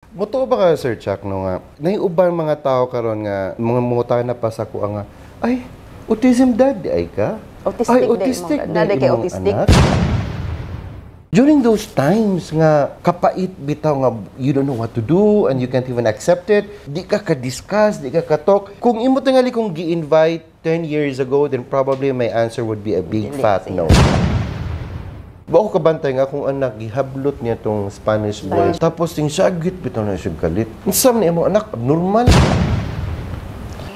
Mutuo ba ka, Sir Chuck, no nga, naiuban mga tao karon nga, mga mutana pa sa kuha nga, "Ay, autism dad, di ay ka?" Autistic "Ay, day autistic mo. day Naday kay imong autistic. anak." During those times nga kapait bitaw nga you don't know what to do and you can't even accept it, di ka ka-discuss, di ka ka-talk. Kung imo tingali kong gi-invite 10 years ago, then probably my answer would be a big Dili, fat sige. no. Ba ako kabantay nga kung anak gihablot niya tong Spanish boy. Tapos ting sagit bitaw na siya galit. Unsa man imo anak, abnormal.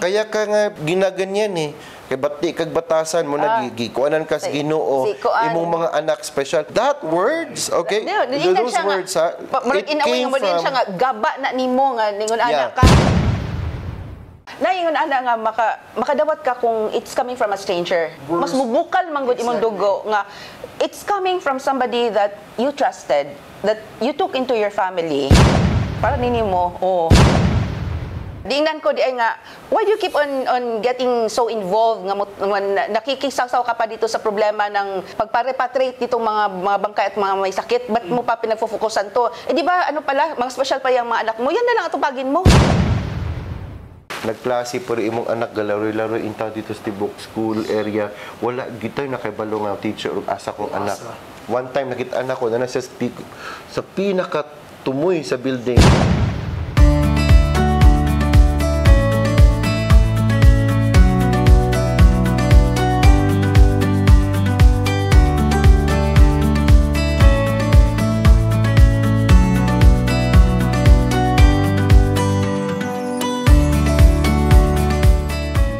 Kaya ka nga ginaganyan eh. Kay bati kag batasan mo na gikuanan ka sa Ginoo, si kuan. Imong mga anak special. That words, okay? No, diingan Those siya nga, words ha. Murag It in a way came nga mo din from siya nga gaba na nimo nga ningon Yeah. anak ka. Naingon ana nga makadawat ka kung it's coming from a stranger. Mas mubukal man gud imong dugo nga it's coming from somebody that you trusted, that you took into your family. Para nini mo, oh. Diingnan ko di ay nga, why do you keep on getting so involved nga mo, nga nakikisawsaw ka pa dito sa problema ng pagpa-repatriate ditong mga bangkay at mga may sakit? Ba't mo pa pinagfo-focusan to? Eh di ba ano pala, mga special pa yung mga anak mo, yan na lang atupagin mo. Nagklase pero imong anak galaro-laro inta dito sa tibok school area. Wala gitay nakibalo nga teacher og asa kong anak. One time nakita anak ko na nasa sa pinaka tumoy sa building.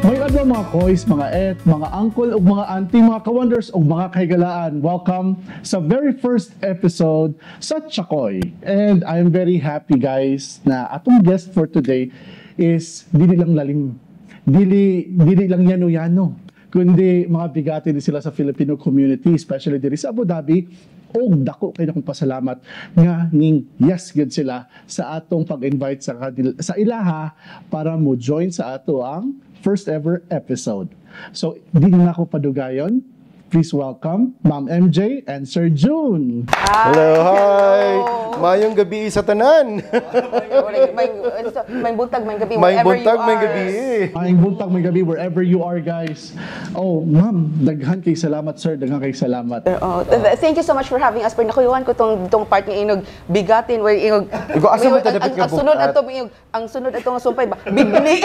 May adlaw, mga koys, mga et, mga uncle ug mga auntie, mga ka-wonders ug mga kahigalaan. Welcome sa very first episode sa Chakoy. And I'm very happy, guys, na atong guest for today is dili lang lalim, dili lang yano-yano, kundi mga bigati din sila sa Filipino community, especially diri sa Abu Dhabi. Og dako kay akong pasalamat nga ning yes gud sila sa atong pag-invite sa ilaha para mo join sa ato ang first ever episode. So, di na ako padugayon. Please welcome Ma'am MJ and Sir June. Hello, hi. Mayong gabi sa tanan. May buntag, may gabi, May wherever buntag, you may are. gabi. Maayong buntag, may gabi, wherever you are, guys. Oh, ma'am, daghan kay salamat, sir. Daghan kay salamat. Oh, thank you so much for having us. Pero nakuyuhan ko tong part nga inog bigatin where inog Ikaw, asa man ta ang, dapat ang, nga ang sunod bukat? ato inog ang sunod ato nga sumpay ba bigli.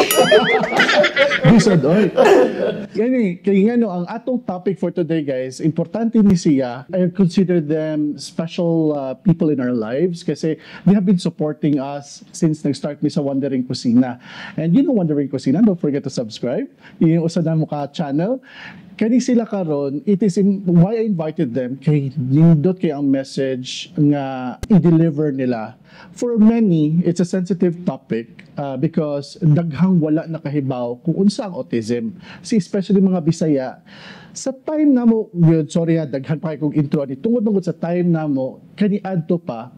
Bisod, oy. Gani, kay nga no, ang atong topic for today, guys, importante ni siya. I consider them special people in our lives kasi they have been supporting us since nag-start mi sa Wandering Kusina. And you know Wandering Kusina, don't forget to subscribe. Yung usa na mo ka channel. Kani sila karon, it is in, why I invited them kay nindot kay ang message nga i-deliver nila. For many, it's a sensitive topic because daghang wala nakahibaw kung unsa ang autism. Si especially mga Bisaya, sa time namo, yun, sorry ha, daghan pa kay kong intro ani tungod man gud sa time namo kani adto pa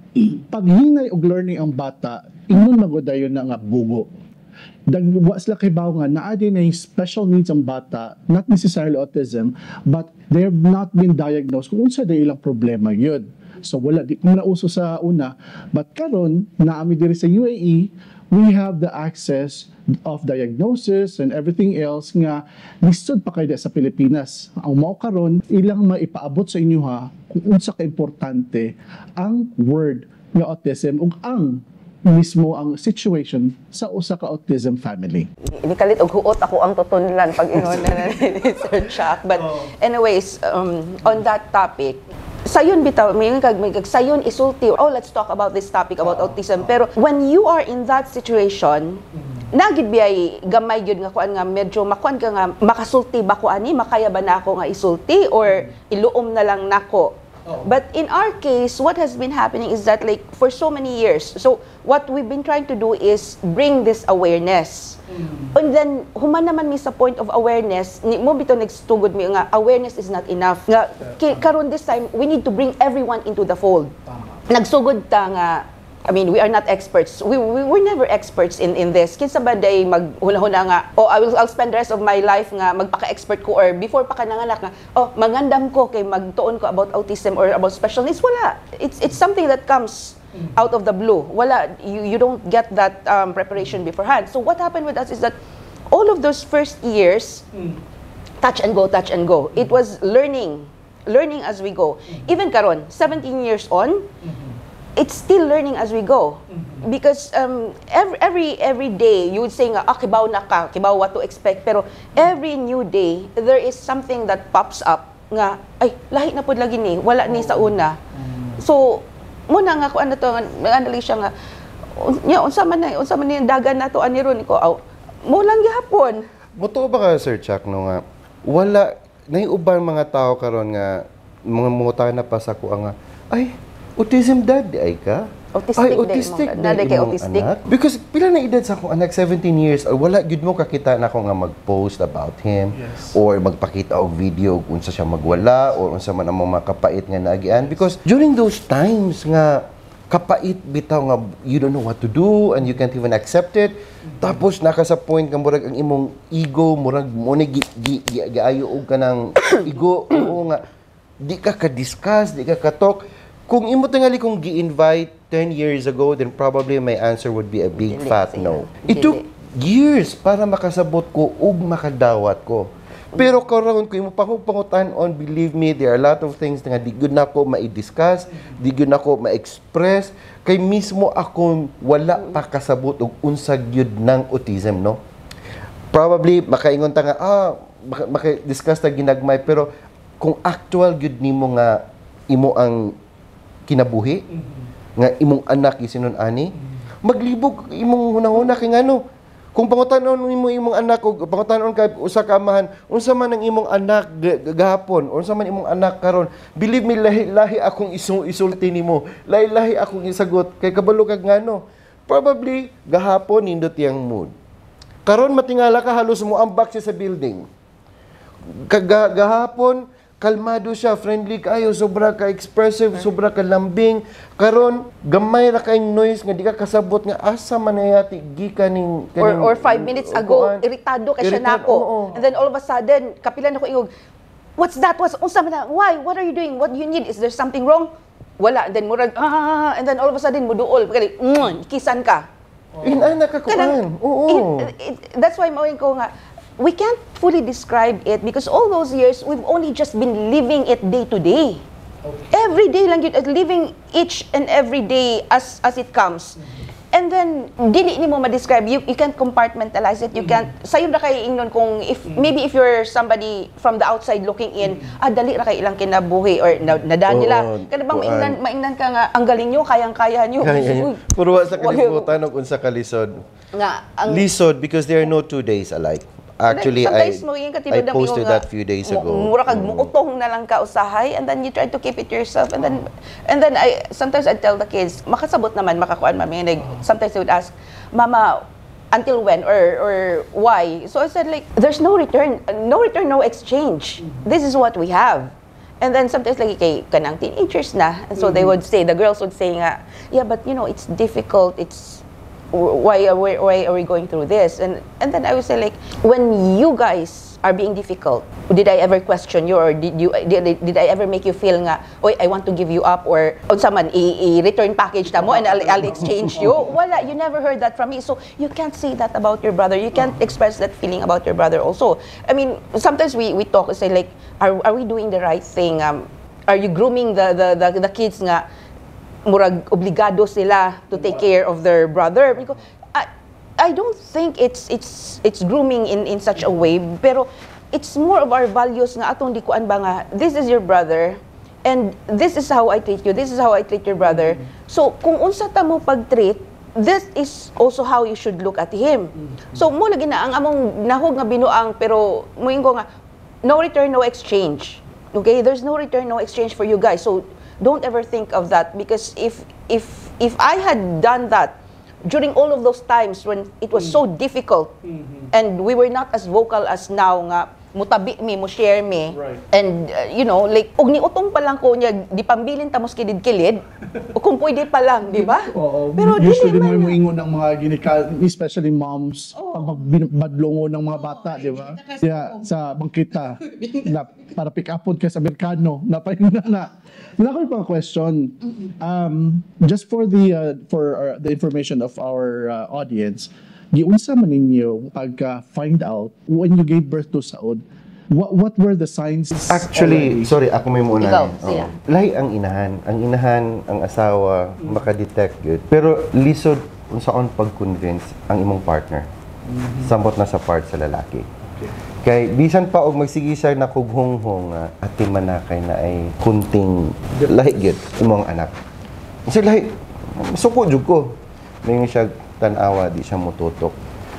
paghinay og learning ang bata, ingon man gud dayon na nga bugo. Wa sila kibaw nga naa din ay special needs ang bata, not necessarily autism, but they have not been diagnosed kung unsa day ilang problema yun. So wala di kung nauso sa una, but karon naami diri sa UAE, we have the access of diagnosis and everything else nga lisod pa kay sa Pilipinas. Ang mao karon ilang maipaabot sa inyo ha kung unsa ka importante ang word nga autism ug ang mismo ang situation sa usa ka autism family. Nikalit og huot ako ang tutunlan pag ingon na ni Sir Chuck. But anyways, on that topic, sayon bitaw, may kag sayon isulti. "Oh, let's talk about this topic about autism." Pero when you are in that situation, nagid biyay gamay gyud nga kuan nga medyo makuan ka nga makasulti ba ko ani, makaya ba na ako nga isulti or iluom na lang nako? But in our case, what has been happening is that, like, for so many years, so what we've been trying to do is bring this awareness. And then human naman mi sa point of awareness, ni mo bitaw nagstugod mi nga awareness is not enough. Nga karon this time we need to bring everyone into the fold. Nagsugod ta nga, I mean, we are not experts. We were never experts in this. Kinsa ba day maghuna-huna nga, "Oh, I'll spend the rest of my life nga magpaka-expert ko," or before pa ka nanganak nga, "Oh, mangandam ko kay magtuon ko about autism or about special needs"? Wala. It's something that comes out of the blue. Wala, you don't get that preparation beforehand. So what happened with us is that all of those first years, touch and go, touch and go. It was learning, learning as we go. Even karon, 17 years on, it's still learning as we go. Because every day you would say nga, "Ah, kibaw na ka, kibaw what to expect." Pero every new day, there is something that pops up nga, "Ay, lahi na pod lagi ni, wala ni sa una." So, mao na nga ko ano to, nga ano siya nga, "Nya, unsa man ni ang dagan nato ani ron?" Ko, "Aw, mao lang gihapon." Mutuo ba ka, Sir Chuck, no, nga wala nay uban mga tao karon nga mga mangutana pa sa ko nga, "Ay, autism dad diay ka?" Autistic "Ay, day autistic imong- day Naday kay imong autistic? anak?" Because pila na edad sa akong anak, 17 years, or wala gyud mo kakita na ako nga mag-post about him or magpakita og video kung unsa siya magwala or unsa man ang mga kapait nga naagian, because during those times nga kapait bitaw nga you don't know what to do and you can't even accept it, tapos naka sa point nga murag ang imong ego murag mo ni gi, gi, gi, giayo og kanang ego, oo, nga di ka ka-discuss, di ka ka-talk. Kung imo tingali kong gi-invite 10 years ago, then probably my answer would be a big Dili, fat sige. no. It took years para makasabot ko ug makadawat ko. Pero karon, kung imo pa ko pangutan-on, believe me, there are a lot of things nga di gyud nako ma-discuss, di gyud nako ma-express kay mismo ako wala pa kasabot og unsa gyud ng autism, no? Probably makaingon ta nga maka-discuss ta ginagmay, pero kung actual gyud nimo nga imo ang kinabuhi nga imong anak isinon ani, maglibog imong hunahuna. Kay ngano, kung pangutanon nimo imong anak og pangutanon ka usa ka amahan, unsa man ang imong anak gahapon, unsa man imong anak karon, believe me, lahi-lahi akong isulti nimo, lahi-lahi akong isagot, kay kabalo kag ngano. Probably gahapon nindot yang mood, karon matingala ka, halos mo ambak siya sa building. Gahapon kalmado siya, friendly kayo, sobra ka expressive, sobra ka lambing. Karon gamay ra kay noise nga di ka kasabot nga asa man nayati gikan ning Or 5 minutes ago, kuan. Iritado kay siya Iritado, nako. Oo. And then all of a sudden, kapilan ako ingog, "What's that? What's, unsa man na? Why? What are you doing? What do you need? Is there something wrong?" Wala. And then murag, ah, and then all of a sudden, muduol. Kali, kisan ka. Inana ka kuan. Oo. That's why mao ko nga, we can't fully describe it because all those years, we've only just been living it day to day. Every day lang yun, living each and every day as it comes. And then, dili nimo ma-describe. You can't compartmentalize it. You can't, sayon ra kay ingnon kung if, maybe if you're somebody from the outside looking in, ah, dali ra kay ilang kinabuhi or na, nada nila. Kada bang kuan. Maingnan ka nga, "Ang galing nyo, kayang-kaya nyo." Kaya, Uy, pero wa sa kalibutan og unsa ka lisod. Nga, ang, Lisod because there are no two days alike. Actually, sometimes mo yung I katinood ang posted iyong, that few days ago. Mura kag muutong na lang ka usahay and then you try to keep it yourself and then I sometimes I tell the kids, makasabot naman, makakuan mami, like sometimes they would ask, "Mama, until when or why?" So I said like, "There's no return, no return, no exchange. This is what we have." And then sometimes like kay kanang teenagers na, and so they would say, the girls would say nga, "Yeah, but it's difficult, it's why are we going through this?" And then I would say like, "When you guys are being difficult, did I ever question you or did I ever make you feel nga, 'Oy, I want to give you up,' or unsa man, i-return package na mo and I'll exchange you"? Wala, you never heard that from me. So you can't say that about your brother. You can't express that feeling about your brother also." I mean, sometimes we talk and say like, Are we doing the right thing? Are you grooming the kids nga murag obligado sila to take care of their brother?" Because I don't think it's grooming in such a way, pero it's more of our values nga atong gikuan ba nga this is your brother and this is how I treat you, this is how I treat your brother. So kung unsa ta mo pag-treat, this is also how you should look at him. So mao lagi na ang among nahog nga binuang, pero moingon ko nga no return, no exchange. Okay, there's no return, no exchange for you guys. So don't ever think of that, because if I had done that during all of those times when it was so difficult and we were not as vocal as now nga Mutabi mi, mo share mi. And like og niutong pa lang ko niya, di pambilin ta mos kilid-kilid. O kung pwede pa lang, di ba? Oo. Pero usually dili mo man mo ingon ng mga ginika, especially moms, pag magbadlongo ng mga bata, di ba? Yeah, sa bangkita na para pick upon ka sa Amerikano, na pa na na. Na ako pa question. Just for the information of our audience, giunsa man ninyo pagka find out when you gave birth to Saud, what were the signs Actually, already? Sorry, ako may muna. Ikaw, Oo. siya. Lahi ang inahan. Ang inahan, ang asawa, makadetect gyud. Pero lisod unsaon pag-convince ang imong partner. Samot na sa part sa lalaki. Kay bisan pa og magsige siya na kughunghong nga ati manakay na ay kunting lahi gyud imong anak. Kasi lahi suko jud ko. Mayon siya, tan-awa, di siya mututok.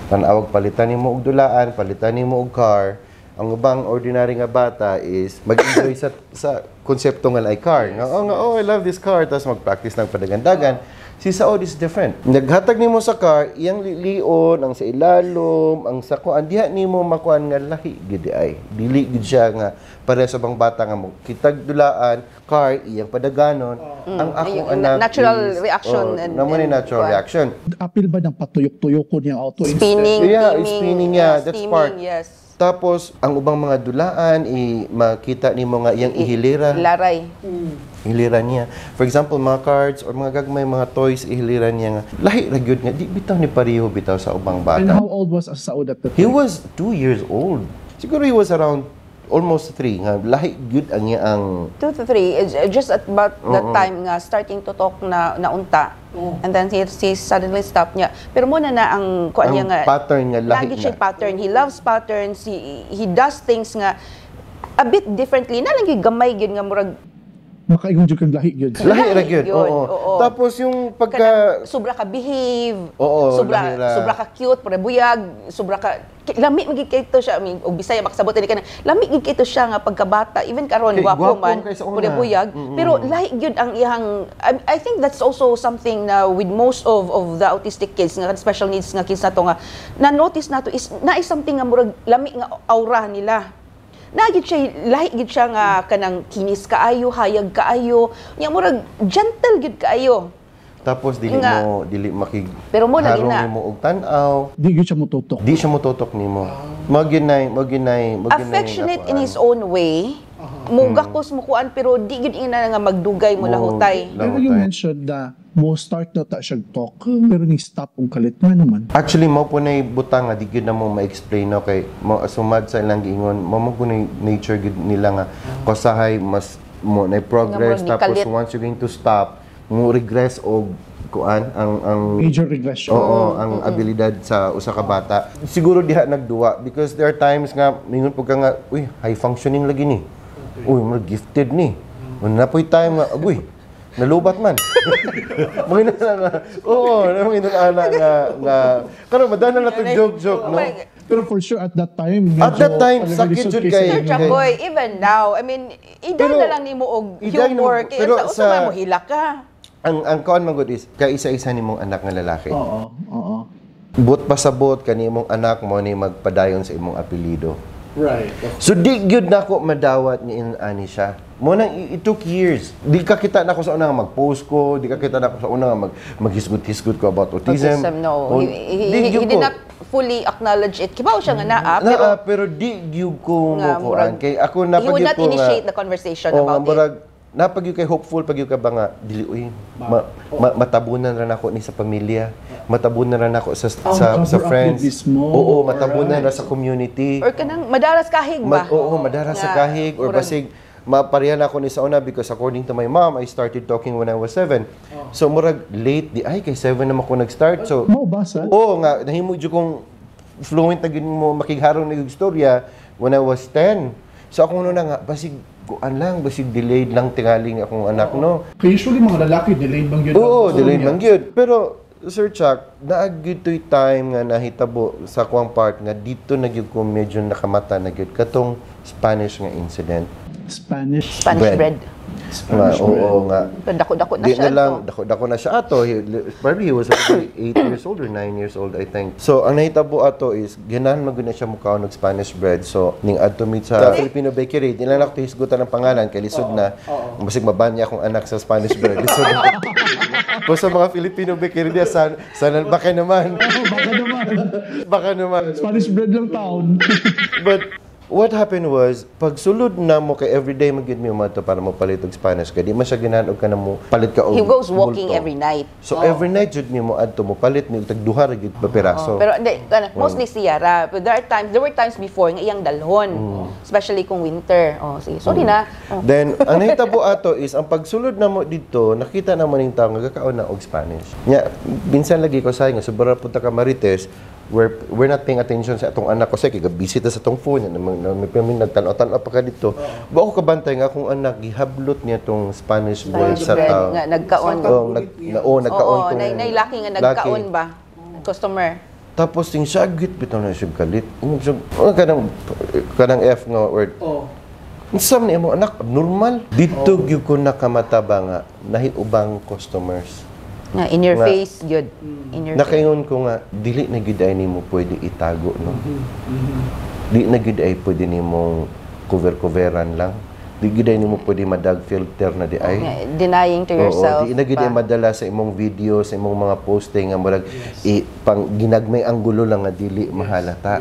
Tan-awag palitan nimo og dulaan, palitan nimo og car. Ang ubang ordinary nga bata is mag-enjoy sa konsepto nga like car. Nga, "Oh, nga, oh, I love this car." Tapos mag-practice ng padagandagan. Si Saud is different. Naghatag nimo sa car, iyang lilion, ang sa ilalom, ang sa kuan, diha nimo makuan nga lahi gid ay. Dili gid siya nga pareho sa bang bata nga mo kitag dulaan, car, iyang padaganon. Ang akong Yung anak natural is, reaction oh, namo ni and natural kuan. Reaction. Apil ba ng patuyok-tuyok ko niyang auto instead? Spinning, Yeah, steaming, spinning, yeah, that's steaming, part. Yes. Tapos, ang ubang mga dulaan, i makita nimo nga iyang ihilira. Laray. Ihilira niya. For example, mga cards or mga gagmay, mga toys, ihilira niya nga. Lahi ra gyud nga, di bitaw ni pareho bitaw sa ubang And bata. how old was Saud at the He time? was 2 years old. Siguro he was around almost 3. Nga, lahi gyud ang iya ang 2 to 3, it's just at about that time nga starting to talk na naunta. And then he suddenly stopped niya. Pero muna na ang kuan Ang niya nga pattern nga lahi lagi siya na. Pattern. He loves patterns. He does things nga a bit differently. Na lang gyud gamay gyud nga murag Makaingon jud kang lahi gyud. Lahi ra gyud. Yun, Oo. oo. Tapos yung pagka Kanang sobra ka behave, Oo, sobra lahi ra. sobra ka cute, pura buyag, sobra ka lami magid kay to siya, I mean, og Bisaya makasabot ni kanang lami gid kay to siya nga pagkabata, even karon Kay gwapo gwapo man, kay sa una. pura buyag, pero lahi gyud ang iyang I think that's also something na with most of the autistic kids nga special needs nga kids nato nga na notice nato is na is something nga murag lami nga aura nila na gid siya, lahi gid siya nga kanang kinis kaayo, hayag kaayo nya, murag gentle gid kaayo. Tapos dili Nga. mo dili makig Pero mo lagi harong na. nimo og tan-aw. Di gyud siya motutok. Di siya motutok nimo. Mo ginay, mo ginay, mo ginay Affectionate in his own way. Mugakos mo kuan pero di gid ina nga magdugay mo lahutay. Pero you mentioned na mo start na ta siya talk, pero ni stop og kalit nga naman. Actually, mo po na butang nga di gyud na mo ma-explain, no, kay mo sumad sa ilang giingon mo mo ko nature gyud nila nga kosahay mas mo na progress Nga murag tapos gikalit. Once you're going to stop, mo regress og kuan ang Major regression. Oo, ang abilidad sa usa ka bata. Siguro diha nagduwa because there are times nga mingon pud ka nga, "Uy, high functioning lagi ni. Uy, mo gifted ni." Una po'y time nga, "Uy, nalubat man." Mga na nga. Oo, mga ana nga nga karon madana na to joke joke, no. Pero for sure at that time, At that medyo time, talagang sakit lisod jud kay kay- Sir sa- Chakoy, even now, I mean, ida Pero, na lang nimo og ida humor. nimo- Kaya pero sa usa man mo hilak ka. Ang kuan man gud is kaisa-isa nimong anak nga lalaki. Oo, oo. Buot pasabot kanimong anak mo ni magpadayon sa imong apelyido. So di gyud nako madawat ni ani siya. Mo nang it took years. Di ka kita nako sa una nga mag-post ko, di ka kita nako sa una nga mag maghisgot-hisgot ko about autism. Autism, no. O, He di gyud he did ko. not fully acknowledge it. Kibaw siya nga naa, Naa, pero pero di gyud ko nga, mo kuan murag- kay ako he would napagyud not ko nga initiate the conversation Oo, about nga, it. murag, napagyud kay hopeful pagyud ka ba nga dili uy matabunan ra nako ni sa pamilya, matabunan ra nako sa Oh, sa cover sa up friends yun mismo. Oo, matabunan ra sa community. Or kanang madaras kahig ba? Oo, madara sa Nga, kahig or murag- basig mapareha na ako ni sa una because according to my mom, I started talking when I was 7. So murag late di ay kay 7 naman ko nag-start. So Mao ba sa? Oo nga, nahimo jud kong fluent na gyud mo makigharong na istorya when I was 10. So ako na nga basig kuan lang, basig delayed lang tingali nga akong anak, no. Kaya usually mga lalaki, delayed bang yun? Oo, delayed man gyud. Pero Sir Chuck, naa gyud to'y time nga nahitabo sa kuang part nga dito na gyud ko medyo nakamata na gyud katong Spanish nga incident. Spanish Spanish Bread. Bread. Nga, Spanish oo nga. Dako-dako na Di siya na lang, ato. Dako-dako na siya ato. Probably he was already 8 years old or 9 years old, I think. So, ang nahitabo ato is, ganahan man gud na siya mukaon og Spanish bread. So, ning adto mi sa Filipino bakery, di lang ako hisgutan ng pangalan, kay lisod na. Basig mabanya akong anak sa Spanish bread. Lisod na. Kung sa mga Filipino bakery diya, sana, baka naman. Oh, baka naman. Baka naman. Spanish bread lang taon. But what happened was, pag sulod na mo kay everyday magyud mi umadto para mo palit og Spanish kay di man siya ganahan og kana mo palit ka og He goes walking bulto. Every night. So every night jud mi mo adto mo palit mi og tag duha ra gyud pa piraso. Pero hindi, kana, mostly siya ra. But there were times before nga iyang dalhon. Especially kung winter. Oh, sige. Sorry na. Oh. Then ang nahitabo ato is ang pagsulod na mo dito, nakita na mo ning tao nga gakaon na og Spanish. Nya minsan lagi ko say nga sobra punta ka Marites, we're not paying attention sa atong anak ko kay busy ta sa atong phone na may nagtan-aw-tan-aw pa ka dito. Ba ako kabantay nga akong anak gihablot niya tong Spanish bread Spanish sa bread tao. nga nagkaon. Oh, nag na, oh, nagkaon Oo, tong nay laki nga nagkaon laki. Ba? Customer. Tapos ting sagit bitaw na siya galit. Oh, kanang F nga word. Oh. Unsa man imo anak, normal. Dito gyud ko nakamata ba nga nahi ubang customers. Nga in your Nga. Face gyud. In your face. Nakaingon ko nga dili na gyud ay nimo pwede itago, no. Di na gyud ay pwede nimong cover-coveran lang. Di gyud ay nimo pwede madag filter na di ay. Nga, denying to yourself Oo, di na gyud ay pa. Madala sa imong video, sa imong mga posting nga murag i pang ginagmay anggulo lang nga dili mahalata.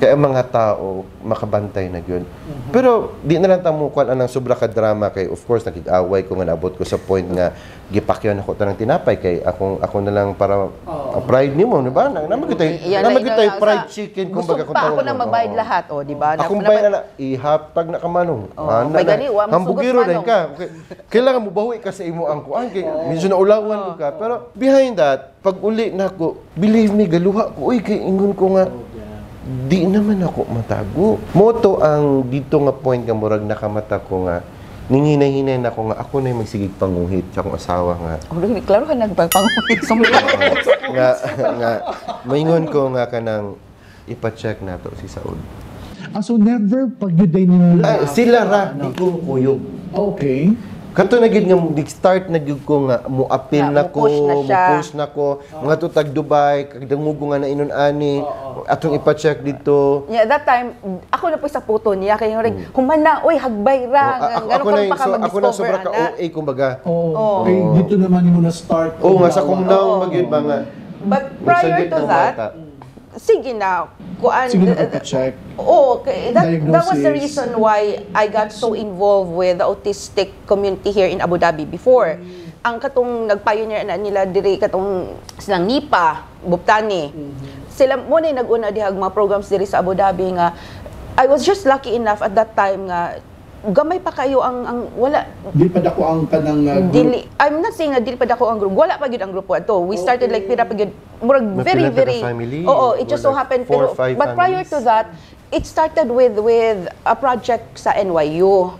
Kaya ang mga tao makabantay na gyud. Pero di na lang ta mo kuan anang sobra ka drama kay of course nakig-away ko nga naabot ko sa point nga gipakyan ako tanang tinapay kay akong ako na lang para ang pride nimo, di ba? Na naman gyud tayo, Iyan naman gyud tayo ikaw fried sa- chicken Gusto kumbaga kung pa ako tawag na mo. magbayad Oo. lahat, oh, di ba? Akong bayad na ihatag na ka manong. Oh, Ana may na. gani, wa mo Hambugiro sugot din manong. ka. Okay. Kailangan mo bawi ka sa imo ang kuan kay medyo naulawan ka. Pero behind that, pag uli na ako, believe me, galuha ko. Uy, kay ingon ko nga, di naman ako matago. Moto ang dito nga point nga murag nakamata ko nga, ninghinay-hinay na ako nga ako na yung magsigig panguhit sa akong asawa nga Oh, klaro ka nagpapanguhit. Nga maingon ko nga kanang ipa-check nato si Saud. Ah, so never pag yun day nila. Ay, sila ra, di ko kuyog. Kato na gid nga start na gyud ko nga mo appeal Nga, na ko, mo-push na siya. mo-push na ko, mga tutag Dubai, kag dangugo nga na inon ani, atong ipa-check dito. Yeah, that time, ako na po sa puto niya. Kaya yung rin, human na, uy, hagbay ra. Oh, ako, Ganun ako na ka pa ka so, ako na mag-discover, sobra ka ana. OA kumbaga. Oh, okay, dito naman yung na start. Oo nga sa kung naong magyud ba nga. But prior Nagsagit to ng that, bata. Sige na, kuan. Sige na pa-check. Oh, okay. That was the Diagnosis. Reason why I got so involved with the autistic community here in Abu Dhabi before. Ang katong nag-pioneer na nila diri katong silang NIPA, Buptani. Sila mo na nag-una dihag mga programs diri sa Abu Dhabi nga I was just lucky enough at that time nga gamay pa kayo ang wala. Di pa dako ang kanang group. Dili, I'm not saying nga dili pa dako ang group. Wala pa gyud ang grupo ato. We started like pira pa gyud murag May very pila pa ka very family? Oo, it just Or so like happened four pero or five but prior families? To that, it started with a project sa NYU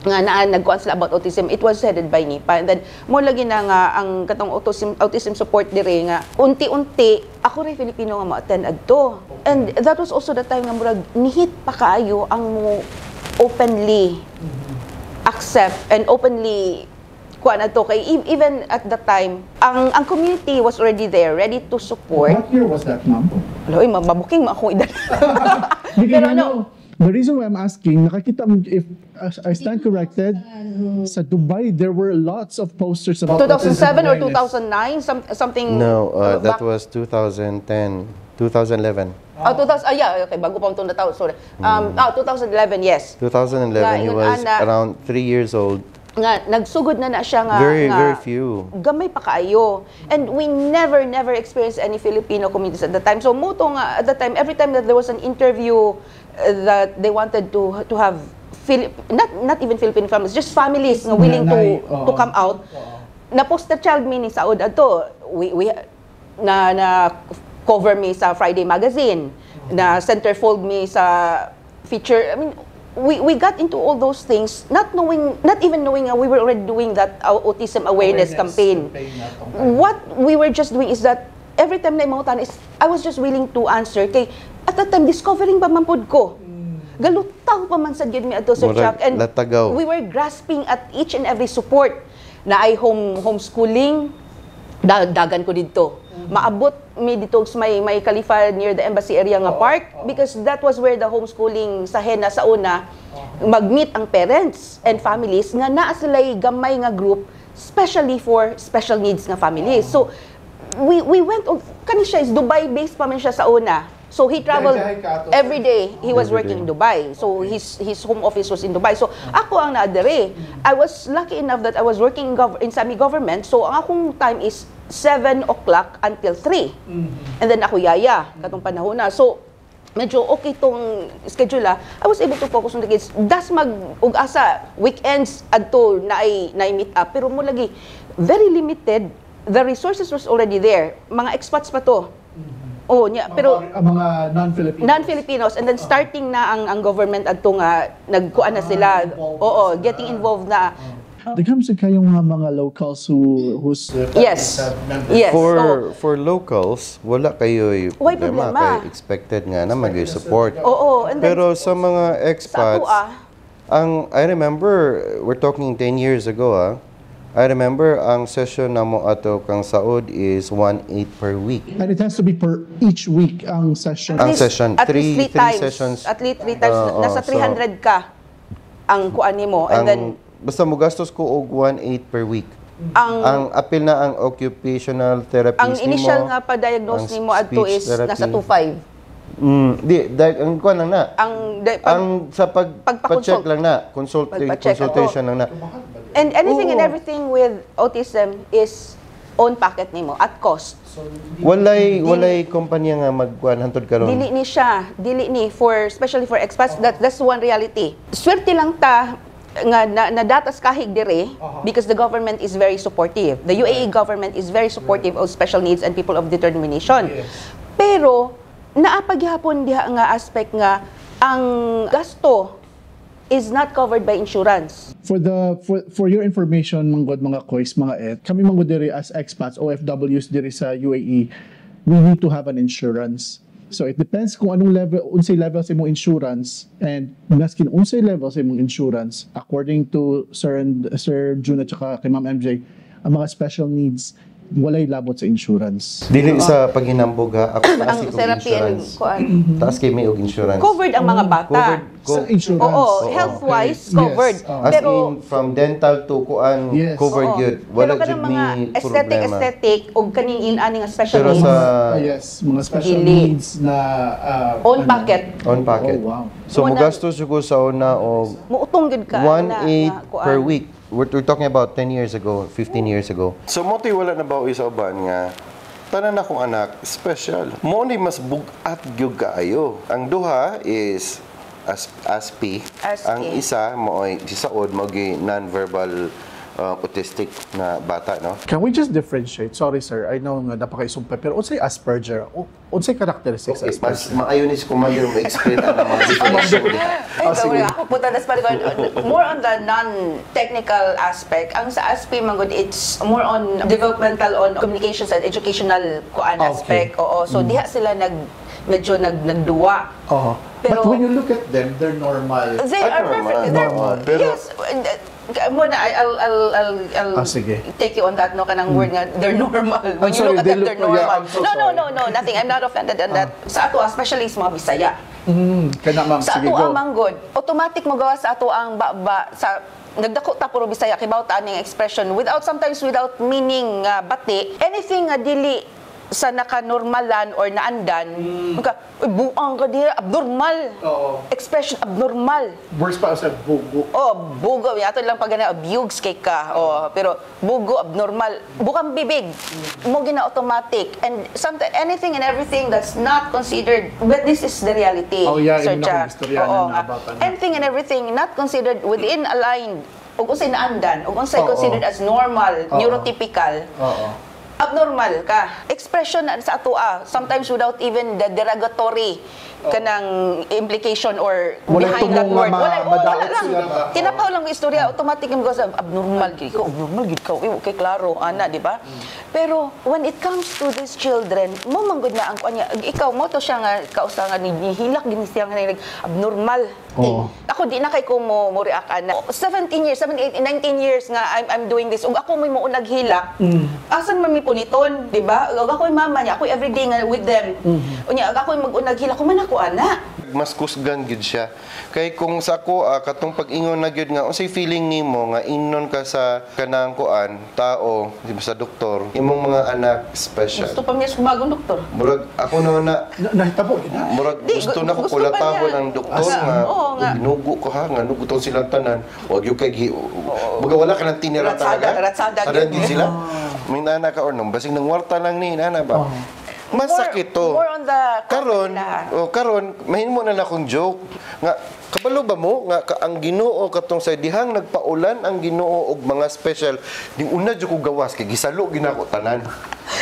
nga naa nagkuan sila about autism. It was headed by NIPA. And then mo lagi na nga ang katong autism support dire nga unti-unti ako rin Filipino nga mo-attend adto. And that was also the time nga murag nihit pa kaayo ang mo openly accept and openly kuan na to kay even at the time ang community was already there, ready to support. What year was that, ma'am? Wala, oy, mabuking ma akong edad. Because Pero ano, the reason why I'm asking, nakakita mo, if I stand corrected, sa Dubai, there were lots of posters about 2007 or autism awareness. 2009, something. No, that back- was 2010, 2011. Oh, 2000, ah, yeah, okay, bago pa itong nataw, sorry. 2011, yes. 2011, Nga, he ingon was ana. Around 3 years old. Nga, nagsugod na na siya nga. Very, nga, very few. Gamay pa kaayo. And we never, never experienced any Filipino communities at the time. So, muto nga, at the time, every time that there was an interview that they wanted to have not even Filipino families, just families nga willing to Nanay, oo. to come out. Na poster child mi ni Saud ato. We na cover me sa Friday magazine, na centerfold me sa feature. I mean, we got into all those things not knowing, not even knowing we were already doing that autism awareness Awareness campaign. Campaign na tong What we were just doing is that every time na imangutan is I was just willing to answer kay at that time discovering pa man pod ko. Galutaw pa man sad gyud mi adto, Sir Murag Chuck. And latagaw. we were grasping at each and every support na ay homeschooling, dagan ko didto. Maabot mi dito sa may Khalifa near the embassy area nga park because that was where the homeschooling sa HENA sa una mag-meet ang parents and families nga naa sila'y gamay nga group especially for special needs nga families. So we went og kani siya is Dubai based pa man siya sa una. So he traveled Biyahe ka ato. Every day. He was Every working day. In Dubai. So his home office was in Dubai. So ako ang naadere. I was lucky enough that I was working in semi-government. So ang akong time is 7 o'clock until 3. And then ako yaya katong panahon na. So medyo okay tong schedule ah. I was able to focus on the kids. Das mag ug asa weekends adto na meet up, pero mo lagi very limited. The resources was already there. Mga expats pa to. Oh, nya, pero ang mga non-Filipinos. Non-Filipinos, and then starting na ang government adto nga nagkuan na sila. Involved Oo, na sila. Getting involved na. Daghan sa kayong mga locals who's members. For Oh. For locals, wala kayo'y Way problema. Problema. Kay expected nga na mag-support. Oo, and then Pero sa mga sa expats, ato ah, ang I remember, we're talking 10 years ago ah. I remember ang session namo ato kang Saud is 1.8 per week. And it has to be per each week ang session. Ang session, at least three three times. Sessions. At least three times. Oo, Nasa so- 300 ka ang kuan nimo. And Ang, then, basta mo gastos ko og 1.8 per week. Ang Ang apil na ang occupational therapist ang initial nimo, nga pa-diagnose ang nimo adto speech is therapy. Nasa 2.5. Di, dahil ang kuan lang na. Ang pag, Ang sa pag pagpa-consult. pa-check lang na, consult, Pagpa-check, consultation lang na. And anything and Oo. Everything with autism is own pocket nimo at cost. Walay kumpanya nga magkuan hantod karon. Dili ni siya, dili ni for especially for expats, that's one reality. Swerte lang ta nga na, nadatas kahig dire because the government is very supportive. The UAE government is very supportive of special needs and people of determination. Pero naa pa gihapon diha nga aspect nga ang gasto is not covered by insurance. For your information, manggod mga koys, mga et, kami manggod diri as expats, OFWs diri sa UAE, we need to have an insurance. So it depends kung anong level, unsay level sa imong insurance, and maskin unsay level sa imong insurance, according to Sir and Sir June at saka kay Ma'am MJ, ang mga special needs walay labot sa insurance. Dili sa paghinambog ha, ako taas Ang kog therapy and insurance. kuan. Taas kay may og insurance. Covered ang mga bata. Covered. Sa insurance. Oo, health-wise Okay. covered. Yes. As Pero in from dental to kuan, covered Oo. yun. Wala Pero jud kanang mga may aesthetic problema. Aesthetic o kaning in-ani nga special Pero needs. sa Ah, yes, mga special Dili. needs na Own ano. pocket. On pocket. Oh, wow. So mogastos jud ko sa una og Muutong gid ka 1.8 na, nga kuan. Per week. We're talking about 10 years ago, 15 years ago. So mo to'y wala na ba sa uban nga tanan akong anak special. Mo ni mas bugat gyud kaayo. Ang duha is ASP. ASP. Ang isa mo ay si Saod mo gi non-verbal autistic na bata, no? Can we just differentiate? Sorry sir, I know nga napakaisumpay, pero unsay Asperger? Unsay characteristics Okay, Asperger? mas maayo ni si Commander mo explain ang mga definition diha. Ay, Oh, sige. ako punta na sa more on the non-technical aspect. Ang sa ASP, manggod, it's more on developmental, on communications and educational kuan aspect. Oo. So diha sila medyo nagduwa. Oo. Pero- But when you look at them, they're normal. They Ah, are normal. perfect. They're, Normal. Pero- yes. Muna, I'll Ah, sige. take you on that, no, kanang word nga, they're normal. When I'm you sorry, look at they them, they're look- yeah, normal. I'm so No, sorry. no, nothing. I'm not offended on that. Sa ato, especially sa mga Bisaya. Kana ma'am, Sa sige ato go. ang manggod, automatic mo gawa sa ato ang baba sa nagdako ta puro Bisaya kay ta aning expression without sometimes without meaning nga bati, anything nga dili sa nakanormalan or naandan, magka, "Uy, buang ka diha, abnormal." Oo. Expression abnormal. Worst pa sa bugo. Oh, bugo. Ato lang pag gana, abuse kay ka. Oh, pero bugo, abnormal. Bukang bibig. Mo gina automatic. And sometimes, anything and everything that's not considered, but this is the reality. Oh, yeah, Sir yun akong Cha. istoryahan Oo na nga. about ano. Anything and everything not considered within aligned, ug unsay naandan, ug unsay Oo. considered as normal, Oo. neurotypical, Oo. Abnormal ka. Expression na sa atoa, sometimes without even the derogatory kanang implication or Walay behind that tungo nga word. Wala, oh, wala madaot lang. sila ba? Tinapaw lang yung istorya, automatic yung sa abnormal gid ka, abnormal gid ka. Uy, okay, klaro, ana, di ba? Pero when it comes to these children, mo man gud na ang kuan niya, ikaw mo to siya nga kausa nga ni hilak gini siya nga nag abnormal. Oo. Ako di na kay ko mo react ana. 17 years, 17, 19 years nga I'm doing this. Ug ako may mo hilak. Asan man mi puniton, di ba? Ug ako mama niya, ako everyday nga with them. Unya ako mag-unag hilak, man ako ana. Mas kusgan gyud siya. Kay kung sa ako katong pag-ingon na gyud nga unsay feeling nimo nga ingnon ka sa kanang kuan tao, di ba, sa doktor, imong mga anak special. Gusto pa niya sumagong doktor. Murag ako na Nahitabo gid na. Murag Di, gusto na ko gusto pa kulatahon niya. ang doktor Asa? nga. Oo nga. Ginugo ko ha, nga nugo tong silang tanan. Wag yung kay baga wala ka ng tinira Ratsada, talaga. ratsada Tanan gyud. din sila. May nana ka or nung basing nang warta lang ni nana ba. Masakit to. More on the Karon, nila. oh, karon mahimo na na akong joke nga kabalo ba mo nga ka, ang Ginoo katong sa dihang nagpaulan ang Ginoo og mga special, ning una jud ko gawas kay gisalo ginako tanan.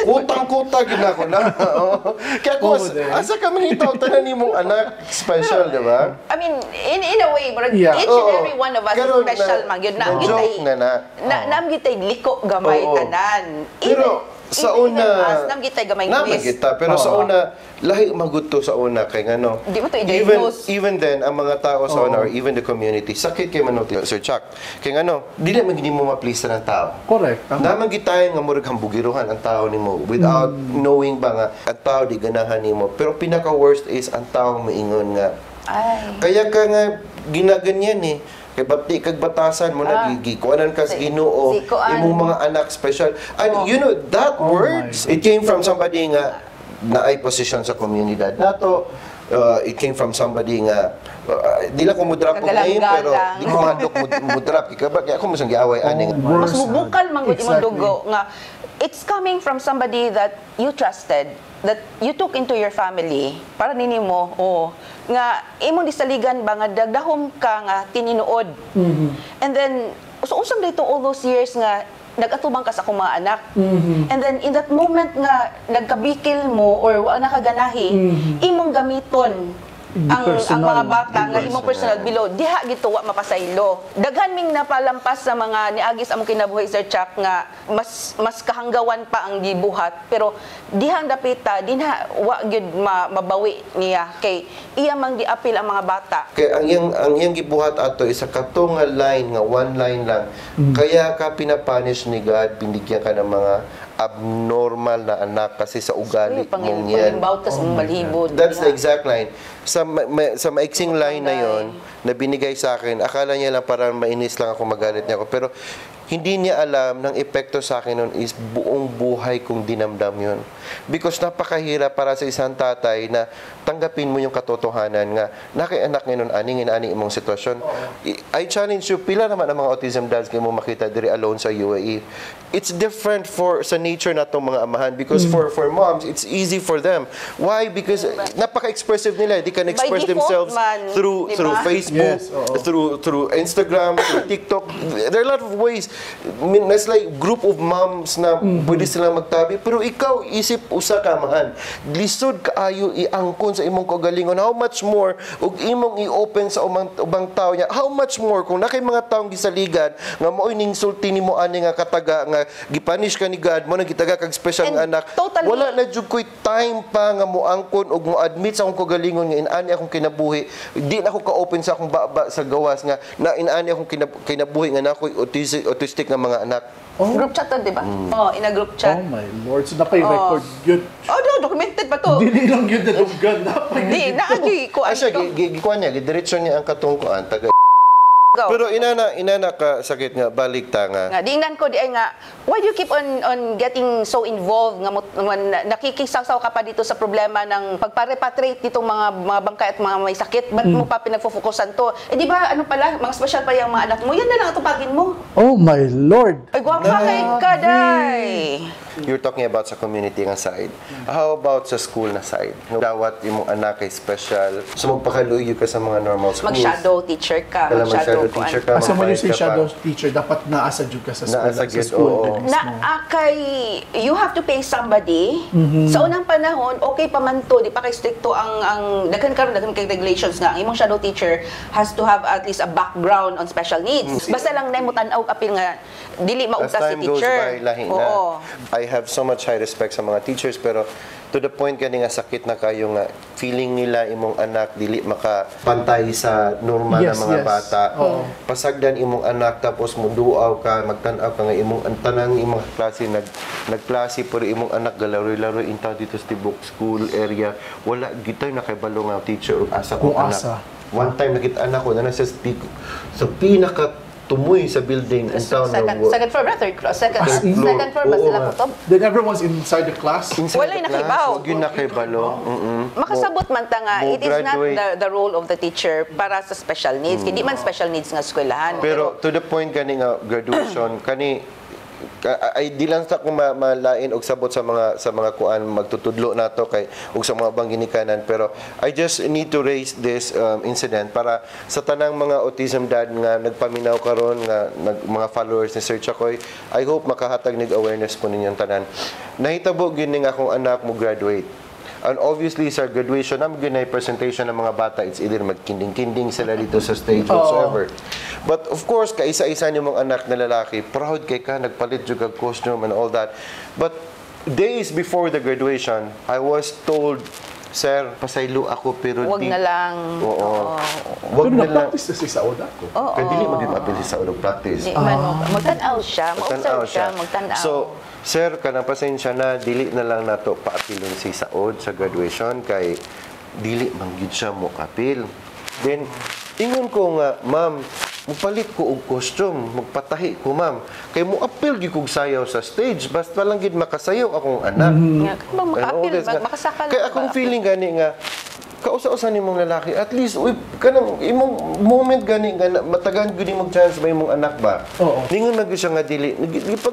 Kutang-kuta ginako na. Oo. Kaya ko Oo, din. asa ka mahitaw tanan nimong anak special, di ba? I mean, in a way, murag, each and every one of us is Karon special man gyud. Na, na joke na na. Na, naam gyud tay liko gamay tanan. Pero sa even una us, naam gyud tay gamay naman twist. kita, pero sa una lahi magud to sa una kay ngano. Di mo to Even i-diagnose. even then ang mga tao sa una or even the community sakit kay manot, Sir Chuck. Kay ngano, dili man gid mo ma-please ng tao. Correct. Tama. Naman gid tayo nga murag hambugiruhan ang tao nimo without knowing ba nga ang tao di ganahan nimo. Pero pinaka worst is ang tao moingon nga Ay. kaya ka nga ginaganyan eh. Kay bati kag batasan mo na gikuanan ka sa Ginoo, Si kuan. imong mga anak special. And you know that Oh words, it came from somebody nga naay position sa komunidad nato. It came from somebody nga di lang ko mo drop og name pero Kagalang-galang. di ko mahadlok mo drop kay kaba kaya ako mo giaway ani. Oh, Mas worse. mubukal man gud imong dugo nga it's coming from somebody that you trusted, that you took into your family para nini mo, oh, nga imong disaligan ba nga dagdahom ka nga tininuod. And then so unsang dito all those years nga nag-atubang ka sa akong mga anak. And then in that moment nga nagkabikil mo or wa nakaganahi, imong gamiton ang Personal. mga bata nga imong personal below diha gito wa mapasaylo. Daghan ming napalampas sa mga niagi sa among kinabuhi, Sir Chuck, nga mas mas kahanggawan pa ang gibuhat, pero dihang dapita dinha wa gyud mabawi niya kay iya mang giapil ang mga bata. Kay ang iyang gibuhat ato isa kato nga line nga one line lang. Kaya ka pinapunish ni God, binigyan ka ng mga abnormal na anak kasi sa ugali Uy, pangil mong yan. pangimbaw tas balhibo. That's the exact line. Sa maiksing line na yon na binigay sa akin, akala niya lang parang mainis lang ako, magalit niya ako. Pero hindi niya alam ng epekto sa akin nun is buong buhay kong dinamdam yun. Because napakahirap para sa isang tatay na tanggapin mo yung katotohanan nga nakay anak ngayon aning ani imong sitwasyon. I challenge you, pila naman ang mga autism dads kay mo makita diri alone sa UAE. It's different for sa nature natong mga amahan because for moms, it's easy for them. Why? Because napaka-expressive nila. They can express default themselves man, through di through ba? Facebook, Yes, oo. through Instagram, through TikTok. There are a lot of ways. I mean, that's like group of moms na pwede silang magtabi. Pero ikaw, isip usa ka amahan. Lisod kaayo iangkon sa imong kaugalingon. How much more ug imong i-open sa ubang tao niya. How much more kung nakay mga taong gisaligan nga mao'y ning sulti nimo ani nga kataga nga gipunish ka ni God mo nang gitaga kag special And nga anak. totally- Wala na jud ko'y time pa nga moangkon ug mo-admit sa akong kaugalingon nga inaani akong kinabuhi. Di na ako ka-open sa akong baba sa gawas nga na inaani akong kinabuhi nga na ako'y autistic nga mga anak. Group chat to, di ba? Oh, in a group chat. Oh my Lord. So napay record yun. Oh, no, documented pa to. Dili lang yun na duggan. Napay Di, naagi ko Ay siya, ano to. gikuan niya, gidiretso niya ang katong kuan, taga. Go. Pero inana ka sakit nga balik ta nga. Nga diingnan ko di ay nga, why do you keep on getting so involved nga nakikisawsaw ka pa dito sa problema ng pagpa-repatriate nitong mga bangkay at mga may sakit? Ba't mo pa pinagfo-focusan to? Eh di ba ano pala, mga special pa yung mga anak mo, yan na lang atupagin mo. Oh my Lord. Ay, gwapa kay ka, day. You're talking about sa community nga side. How about sa school na side? Dawat imong anak kay special. So magpakaluoy ka sa mga normal schools. Mag-shadow teacher ka. Kailangan mag-shadow kuan. Teacher ka. Asa mo magbayad yung say ka pa. Shadow teacher, dapat naasa jud ka sa school. Naasa sa gyud, school oo. mismo. Na akay you have to pay somebody. Sa unang panahon, okay pa man to, di pa kay stricto ang daghan karon, daghan kay regulations nga ang imong shadow teacher has to have at least a background on special needs. Basta lang na mo tan-aw apil nga dili As maugta si time goes teacher. By, lahi na. I have so much high respect sa mga teachers, pero to the point kani nga sakit na kayo nga feeling nila imong anak dili makapantay sa normal na mga bata. Pasagdan imong anak, tapos muduaw ka, magtan-aw ka nga imong ang tanang imong klase nagklase pero imong anak galaro-laro intaw dito sa tibok school area. Wala gitay nakibalo nga teacher ug asa Kung kong anak. asa. One time nakita anak ko na nasa speak sa pinaka tumoy sa building in town. Second, second floor ba? Third floor? Second, As in? second floor ba Oo sila nga. kutob? Then everyone's inside the class. Inside Walay the class, nakibaw. wag yun nakibalo. Makasabot man ta nga Mo it is not graduate. the role of the teacher para sa special needs. Hindi man special needs nga eskwelahan. Pero to the point kani nga graduation kani ay di lang sa kung malain og sabot sa mga kuan magtutudlo nato kay ug sa mga ubang ginikanan, pero I just need to raise this incident para sa tanang mga autism dad nga nagpaminaw karon nga mga followers ni Sir Chakoy. I hope makahatag nig awareness po ninyong tanan. Nahitabo gyud ning akong anak mo graduate. And obviously, sa graduation, naman gyud na presentation ng mga bata, it's either magkinding-kinding sila dito sa stage, whatsoever. But of course, kaisa-isa ni mong anak na lalaki, proud kay ka, nagpalit jud kag costume and all that. But days before the graduation, I was told, "Sir, pasaylo ako pero Wag di." na lang. Oo. Wag Pero na lang. na-practice na si Saud ako. Oo. Kaya dili maging apil sa ulog practice. Di man magtan-aw siya, Magtan-aw ma-observe siya, magtan-aw. So, sir, kanang pasensya na, dili na lang nato paapilon si Saod sa graduation kay dili man gyud siya mo kapil. Then, ingon ko nga, "Ma'am, mupalit ko og costume, magpatahi ko, ma'am. Kay mo apil gyud kog sayaw sa stage, basta lang gyud makasayaw akong anak." Nga, bang And all makaapil, this nga. makasakal Kay ba? akong feeling gani nga, kausa-usa nimong lalaki, at least, uy, kanang imong moment gani nga matagan gyud imong chance ba imong anak ba? Oo. Ningon na gyud siya nga dili.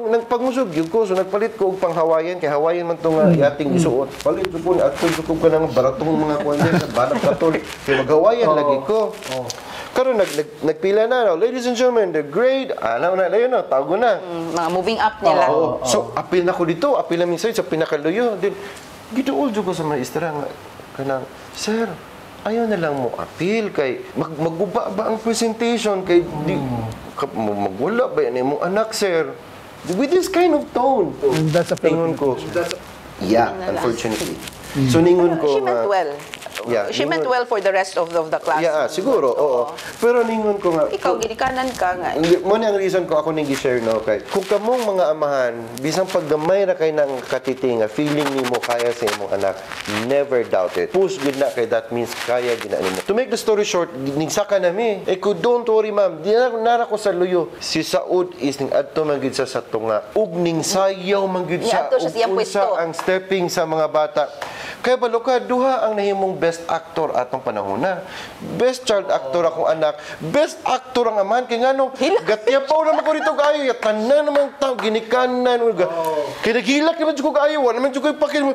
Nagpangusog gyud ko, so nagpalit ko og pang Hawaiian kay Hawaiian man to nga yating gisuot. Palit ko ni adto ko kanang baratong mga kuan din sa banak katol. Kay mag-Hawaiian lagi ko. Karon nagpila na, no? "Ladies and gentlemen, the grade, ano na, layo na, tago na." Mga moving up nila. Oo. So, apil na ko dito, apil na minsan sa pinakaluyo. Then, giduol jud ko sa maestra nga, kanang, "Sir, ayaw na lang mo apil kay magguba ba ang presentation kay di, magwala ba yan imong anak, sir?" With this kind of tone. That's a Ingon ko. Yeah, Na lang. Unfortunately. So, ningon ko She meant nga- well. Yeah, She meant well for the rest of the class. Yeah, siguro, oo. Pero ningon ko nga, Ikaw, ginikanan ka nga. Hindi, mo ni ang reason ko ako ning gi-share no kay kung kamong mga amahan bisang paggamay ra kay ng katiti nga feeling nimo kaya sa imong anak, never doubt it. Push gud na kay that means kaya gid na nimo. To make the story short, ningsaka nami eh ko, "Don't worry, ma'am, di na nara ko sa luyo." Si Saud is ning adto man gid sa tunga ug ning sayaw man gid siya. Niadto siya sa iyang ug unsa pwesto. Ang stepping sa mga bata. Kaya balo ka, duha ang nahimong best actor atong panahon na. Best child actor akong anak, best actor ang amahan. Kaya nga no, gatyapaw naman ko rito kaayo, tanan naman tao, ginikanan. Kaya naghilak naman ko kaayo, wala naman ko ipakil.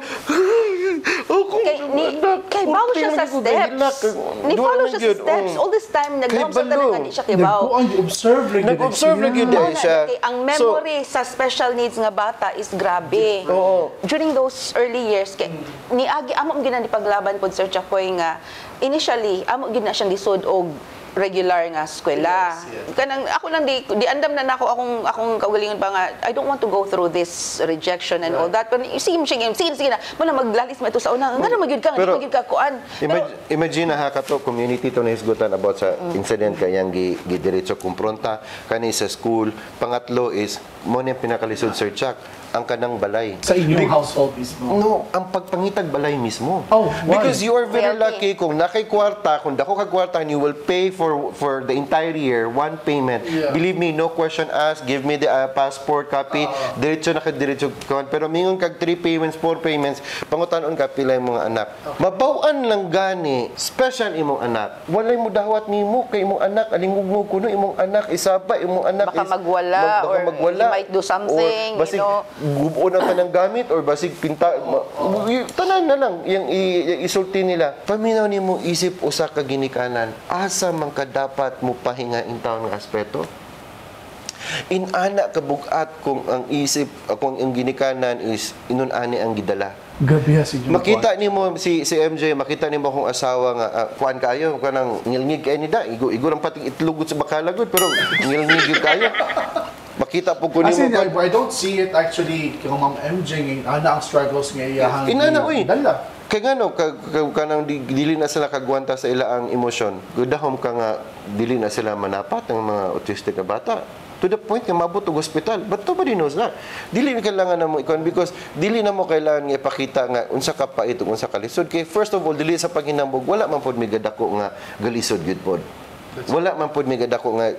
Oh, kung Kay, ni, kay bawo siya sa steps. Ni follow siya sa steps. All this time, nagdahom sa tanan nga di siya kibaw. Nagkuan, observe lagi. Nag-observe lagi Mao di na, siya. kay ang So, memory sa special needs nga bata is grabe. Oo. During those early years, kay, niagi amo gyud na ni paglaban pod, Sir Chakoy, nga initially amo gyud na siyang lisod og regular nga eskwela. Kanang ako lang di andam na nako akong kaugalingon pa nga I don't want to go through this rejection and all that. Pero sige sige sige sige na mo na maglalis mo ito sa una. Ngano magyud ka, Pero- nga magyud ka kuan. Pero Imagine na ha kato community to nahisgutan about sa incident kayang gidiretso kumpronta kani sa school. Pangatlo is mo ni ang pinakalisod, Sir Chuck, ang kanang balay. Sa inyong household mismo. No, ang pagpangitag balay mismo. Oh, why? Because you are very Wealthy. Lucky kung nakay kwarta, kung dako kag kwarta and you will pay for the entire year, one payment. Believe me, no question asked, give me the passport copy, diretso na ka diretso kon. Pero mingon kag three payments, four payments, pangutanon ka pila imong mga anak. Mabaw-an lang gani, special imong anak. Walay mo dawat nimo kay imong anak alingugngog kuno imong anak isaba imong anak Baka is- magwala baka or magwala. he might do something, Or, basig, you know. Gubuon ang tanang gamit or basig pinta tanan na lang yung isulti nila. Paminaw nimo isip usa ka ginikanan, asa man ka dapat mo pahinga in taon nga aspeto? Inana kabugat kung ang isip, kung ang ginikanan is ingon ani ang gidala. Gabi ha si Jun. Makita nimo si si MJ, makita nimo akong asawa nga kuan kayo kanang ngilngig kay ni da, igo igo lang pating itlog sa bakalagod pero ngilngig gyud kayo. Makita po ko As nimo in, I don't see it actually kung Ma'am MJ nga ana ang struggles nga iyahang Inana oy. dala. Kay ngano ka, kanang dili na sila kagwanta sa ila ang emosyon. Gudahom ka nga dili na sila manapat ng mga autistic na bata. To the point nga maabot og ospital. But nobody knows that. Dili na kailangan na mo ikon because dili na mo kailangan nga ipakita nga unsa ka pait ug unsa ka lisod. Kay first of all, dili sa paghinambog, wala man pod may gadako nga galisod gyud pod. Wala man pod may gadako nga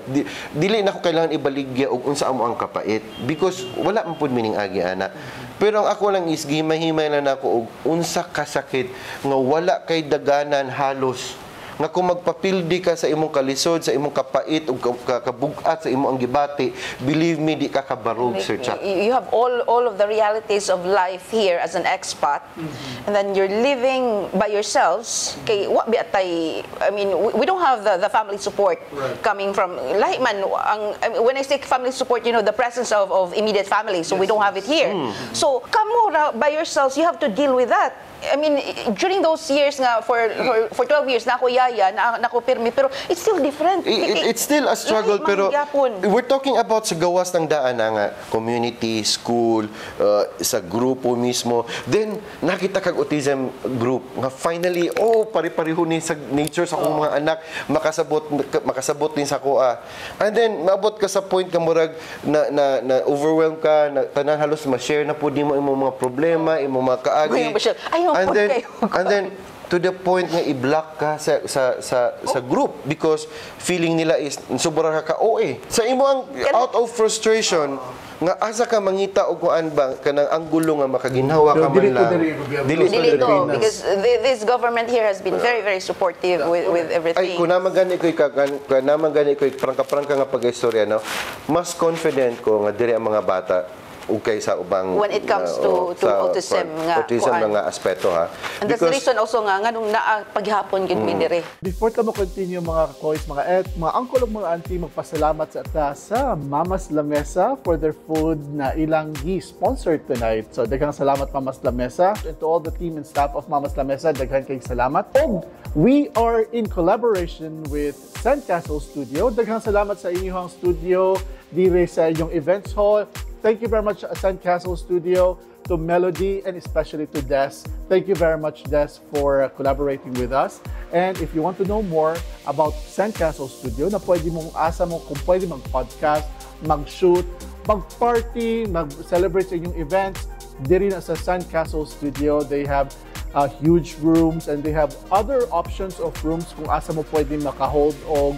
dili na ko kailangan ibaligya og unsa amo ang kapait because wala man pod mining agi ana. Pero ang ako lang is gihimay-himay na nako og unsa kasakit nga wala kay daganan halos, nga kung magpapildi ka sa imong kalisod, sa imong kapait ug kabugat sa imong ang gibati, believe me, di ka kabarog, Sir Chuck. You have all of the realities of life here as an expat, and then you're living by yourselves. Kay wa bi atay, I mean, we don't have the family support coming from lahi man ang, I mean, when I say family support, the presence of immediate family. So we don't have it here. So kamo ra by yourselves, you have to deal with that. I mean, during those years nga for 12 years na ako yaya na ako pirmi, pero it's still different. It's still a struggle. Lahi man pero gyapon. We're talking about sa gawas ng daan na nga community, school, sa grupo mismo. Then nakita kag autism group nga finally, oh, pare-pareho ni sa nature sa akong mga anak, makasabot makasabot din sa kuha. And then maabot ka sa point ka murag na overwhelm ka na tanan halos ma-share na pud nimo imong mga problema, imong mga kaagi. Ay, ma-share. Ayaw And pud then kayo. And then to the point nga i-block ka sa group because feeling nila is sobra ka ka OA. Sa imo ang out of frustration nga asa ka mangita og kuan ba kanang anggulo nga makaginhawa ka Pero man dili to lang. diri, gobyerno. Dili Dili Dili to Pilipinas. because this government here has been very, very supportive with everything. Ay, kung naman gani ko'y kung naman gani ko'y prangka-prangka nga pag-istorya, no, mas confident ko nga diri ang mga bata ukay sa ubang When it comes to sa autism nga, autism kuan. Nga aspeto ha. And that's the reason also nga nganong naa paghapon gid mi diri. Before ta mo continue, mga kakoys, mga et, mga uncle ug mga auntie, magpasalamat sa ta sa Mama's Lamesa for their food na ilang gi-sponsor tonight. So daghang salamat, Mama's Lamesa. And to all the team and staff of Mama's Lamesa, daghan kayong salamat. Og we are in collaboration with Sandcastle Studio. Daghang salamat sa inyong studio dire sa inyong events hall. Thank you very much, Sandcastle Studio, to Melody, and especially to Des. Thank you very much, Des, for collaborating with us. And if you want to know more about Sandcastle Studio, na pwede mong asa mo kung pwede mag-podcast, mag-shoot, mag-party, mag-celebrate sa inyong events, diri na sa Sandcastle Studio. They have huge rooms and they have other options of rooms kung asa mo pwede makahold og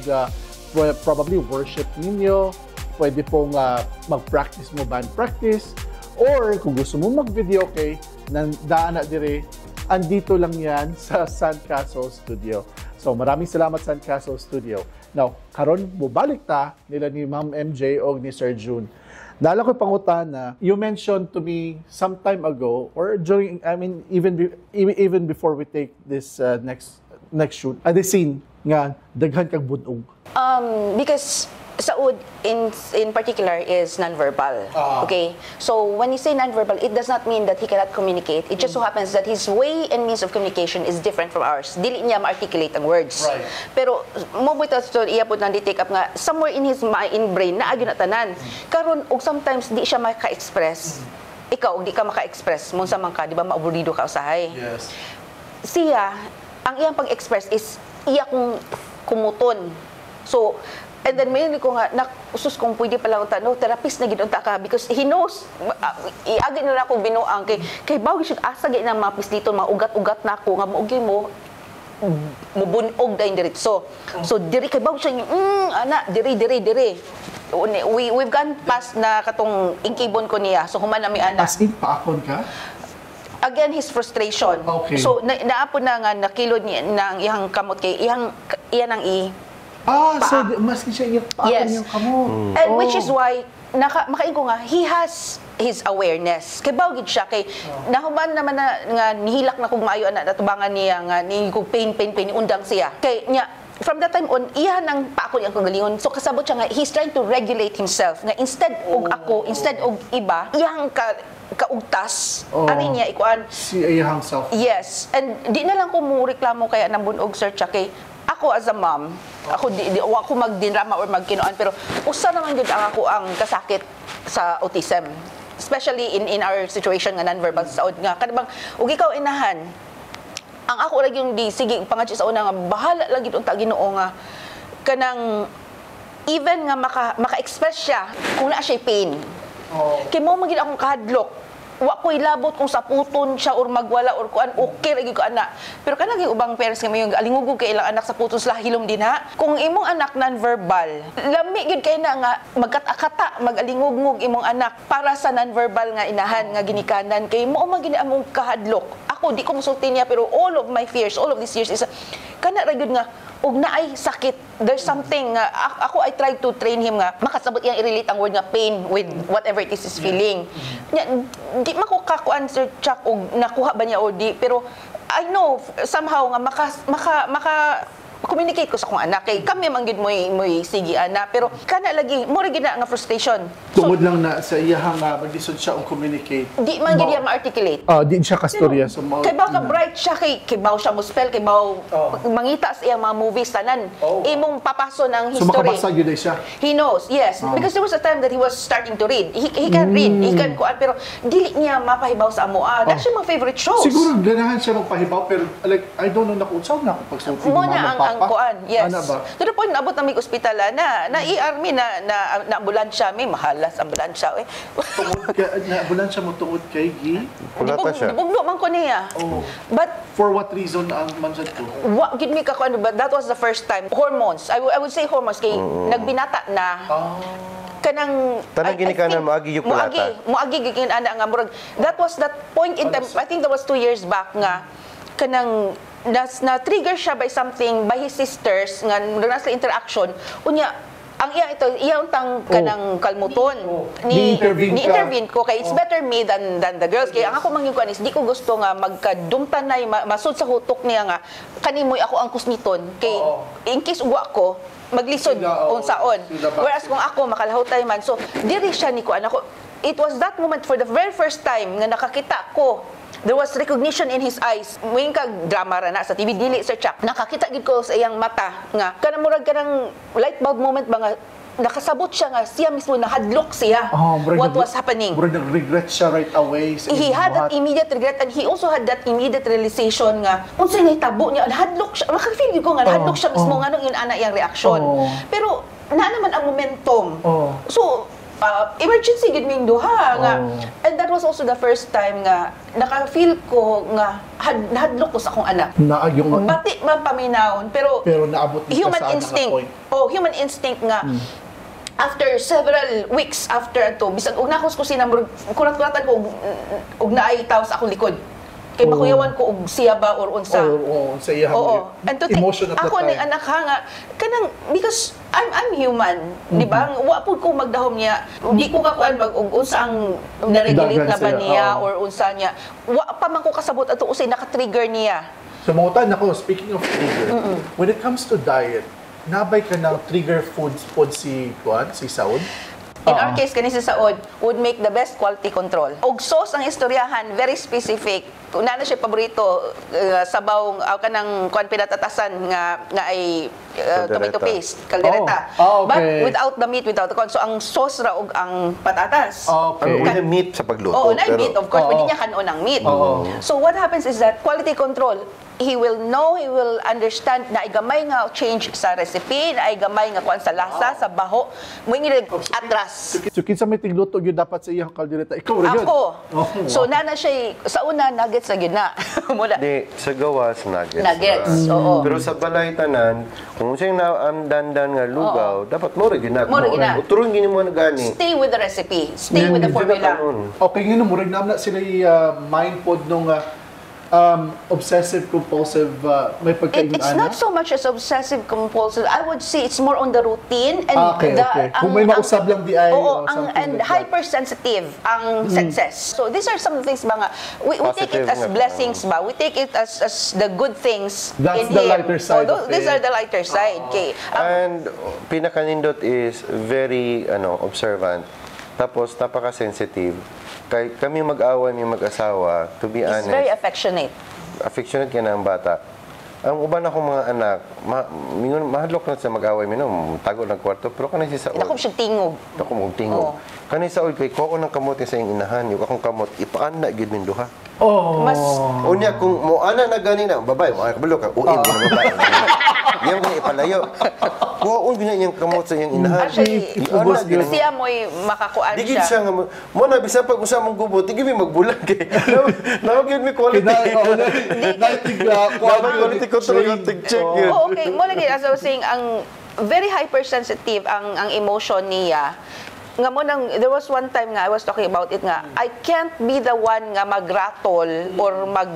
probably worship ninyo, pwede pong mag-practice mo, band practice, or kung gusto mo mag-video, okay, nandaan na dire, andito lang yan sa Sandcastle Studio. So maraming salamat, Sandcastle Studio. Now, karon mubalik ta nila ni Ma'am MJ o ni Sir June. Dala ko pangutana, you mentioned to me some time ago or during, I mean, even before we take this next next shoot, the scene nga daghan kag bunog. Because Saud in particular is nonverbal. Okay? So when you say nonverbal, it does not mean that he cannot communicate. It just so happens that his way and means of communication is different from ours. Dili niya ma-articulate ang words. Pero mo mo ito iya po nang take up nga somewhere in his in brain naa gyud na tanan. Karon og sometimes di siya maka-express. Ikaw og di ka maka-express, mo man ka, di ba maaburido ka usahay? Yes. Siya, ang iyang pag-express is iya kong kumuton. So, and then may ko nga, nak, usus kung pwede pala unta, no, therapist na gid unta ka because he knows, iagi na lang ako binuang kay kay bawag siya asa gid na mapisliton, mga ugat-ugat na ako nga maugi mo mubunog dayon diretso. So diri kay bawag siya ana diri diri diri. We've gone past na katong ingkibon ko niya. So human na mi ana. As in, paakon ka? Again, his frustration. So naapon na nga nakilod niya na ang iyang kamot kay iyang iyan ang i Ah, so Paa. maski siya iyang paakon Yes. yung kamot. And which is Oh. why naka makain ko nga he has his awareness. Kay baw gid siya kay nahuman naman na nga nihilak na kog maayo ana natubangan niya nga ni kog pain, pain, pain, undang siya. Kay nya from that time on, iya nang paako iyang kagalingon. So kasabot siya nga he's trying to regulate himself nga instead og ako, instead og iba, iyang ka kaugtas ani niya ikuan. Si iyang self. Yes. And di na lang ko mo reklamo kaya nang bunog, Sir Chuck, kay ako as a mom, ako di wa ako magdinrama or magkinuan, pero usa naman gyud ang ako ang kasakit sa autism. Especially in our situation nga nonverbal sa saud nga kanang ug ikaw inahan, ang ako ra yung di sige pangadyo sa una nga bahala lang gyud unta Ginoo nga kanang even nga maka-express siya kung naa siya pain. Kay mo man gid akong kahadlok. Wa ko'y labot kung saputon siya or magwala or kuan, okay ra gyud ko ana. Pero kanang yung ubang parents nga may alingugog kay ilang anak sa puton sila hilom din ha. Kung imong anak non-verbal, lami gyud kay na nga magkata-kata, magalingugngog imong anak para sa non-verbal nga inahan nga ginikanan kay mo man gid among kahadlok. Ako di ko musulti niya, pero all of my fears, all of these years is kana ra gyud nga og naay sakit, there's something nga ako I try to train him nga makasabot iyang i-relate ang word nga pain with whatever it is he's feeling. Nya di man ko kakuan, Sir Chuck, og nakuha ba niya o di, pero I know somehow nga maka maka maka communicate ko sa akong anak kay kami man gyud mo'y sige ana, pero kana lagi mo ra gyud na nga frustration. So, Tungod lang na sa iyahang maglisod siya og communicate. Di man gyud niya ma-articulate. Ah, di siya kastorya. So, Kay ba ka bright siya kay baw siya mo spell, kay baw mangita sa iyang mga movies tanan. Imong papaso ng So history. Makabasa gyud ay siya. He knows, yes. Because there was a time that he was starting to read. He can read, he can kuan, pero dili niya mapahibaw sa amo. Ah, that's yung mga favorite shows. Siguro ganahan siya magpahibaw, pero like I don't know na kung saan na ako pagsulti ni Mo na mama, ang papa. Kuan, yes. Ana ba? To the point naabot na may ospital na na ER mi na na, na ambulansya mi, mahalas ambulansya eh. Tungod kay na ambulansya mo tungod kay gi Kulata siya. Bugno man ko niya. But For what reason ang man sad ko? Wa gid mi ka kuan, but that was the first time. Hormones. I would say hormones kay nagbinata na. Kanang Tanang I ginikanan, think moagi yung kulata. Moagi, moagi gigin ana nga murag that was that point in time. I think that was 2 years back nga kanang na trigger siya by something by his sisters nga murag nasa interaction unya ang iya ito iya untang kanang kalmuton. Ni-intervene Ni ka. Intervene ko kay it's better me than the girls, kay ang ako man yung kuan is di ko gusto nga magkadumtanay masud sa hutok niya nga kanimoy ako ang kusniton kay in case uwa ko maglisod Sila, oo. unsaon. Sila ba? Whereas kung ako makalahutay man, so diri siya ni kuan ako. It was that moment for the very first time nga nakakita ko there was recognition in his eyes. Muing kag drama ra na sa TV, dili, Sir Chuck. Nakakita gid ko sa iyang mata nga kanang murag kanang light bulb moment ba nga nakasabot siya nga siya mismo nahadlok siya Oh, murag what was happening. Murag nag-regret siya right away sa He had that buhat. immediate regret and he also had that immediate realization nga unsay nahitabo niya. Nahadlok siya, makafeel gyud ko nga nahadlok siya mismo nganong yun ana iyang reaksyon, pero na naman ang momentum. So emergency gid ming duha nga and that was also the first time nga naka-feel ko nga nahadlok ko sa akong anak. Na yung Bati man paminawon, pero Pero naabot ni ka human sa ana nga instinct point. Oh, human instinct nga after several weeks after ato, bisag og nakos ko sina, murag kurat-kuratan ko og naay tawo sa akong likod kay makuyawan ko og siya ba or unsa. Or sa iyang And to think, emotion at that ako time. ni anak ha nga kanang because I'm human, di ba? Wa pud ko magdahom niya. Di ko kakuan mag og unsa ang na-regulate na ba Daghan siya, niya oo. or unsa niya. Wa pa man ko kasabot ato usay naka-trigger niya. So mangutan ako, speaking of trigger, when it comes to diet, nabay ka ng trigger foods pod si Kuan, si Saud? In our case, kani si Saud would make the best quality control. Og sauce ang istoryahan, very specific. Kung na siya paborito, sabaw, kanang kuan pinatatasan nga nga ay tomato Kaldereta. Paste, kaldereta. Oh, okay. But without the meat, without the corn. So ang sauce ra og ang patatas. Ang una meat sa pagluto. Oo, na meat, of course. Pwede niya kanon ang meat. So what happens is that quality control, he will know, he will understand na gamay nga change sa recipe, na gamay nga kuan sa lasa, sa baho. Mo atras. So kinsa may tigluto gyud dapat sa iyang kaldereta? Ikaw ra gyud. Ako. Oh, So nana siya sa una nuggets na gyud na. Muna. Di, sa gawas, nuggets. Nuggets, na. oo. Pero sa balay tanan, kung siyang naamdandan nga lugaw, dapat mo rin gina. Mo ra gyud na. Uturon gini mo na gani. Stay with the recipe. Stay with the Hindi na formula. kanon. Okay, ngano murag naman na sila mind pod nung Obsessive compulsive may pagkaingon It's not so much as obsessive compulsive. I would say it's more on the routine and Ah, okay, the okay. Kung may mausab lang di ay, Oo, or ang something and like that. Hypersensitive ang senses. So these are some things ba nga we take it Positive as nga. Blessings ba. We take it as the good things That's in the him. Lighter side So, of these it. are the lighter side. Okay. And pinakanindot is very ano, observant. Tapos napaka-sensitive. Kay kami mag-away mi mag-asawa, to be He's honest, very affectionate. Affectionate ka na ang bata. Ang uban akong mga anak, mingon mahadlok na sa mag-away mi no, tago ng kwarto, pero kanay si Saul. Dako siya tingog. Dako mo tingog. Oo. Kanay Saul kay ko ng kamot sa iyang inahan, yung akong kamot ipaan na gyud min duha. Oh. Mas Unya kung mo ana na gani na babay, mo ay kabalo ka, uim na babay. Yang kung ipalayo. Kuhaon gyud na iyang kamot sa iyang inahan. Actually, Iana gyud. siya mo'y makakuan Di gid siya. siya nga mo na bisan pag usa mong gubot, di gid mi magbulag kay. Nawa gyud mi quality. Nawa quality control nga tig-check yun. Oh, okay. Mo lagi, as I was saying, ang very hypersensitive ang emotion niya. Nga mo nang there was one time nga I was talking about it nga I can't be the one nga magratol or mag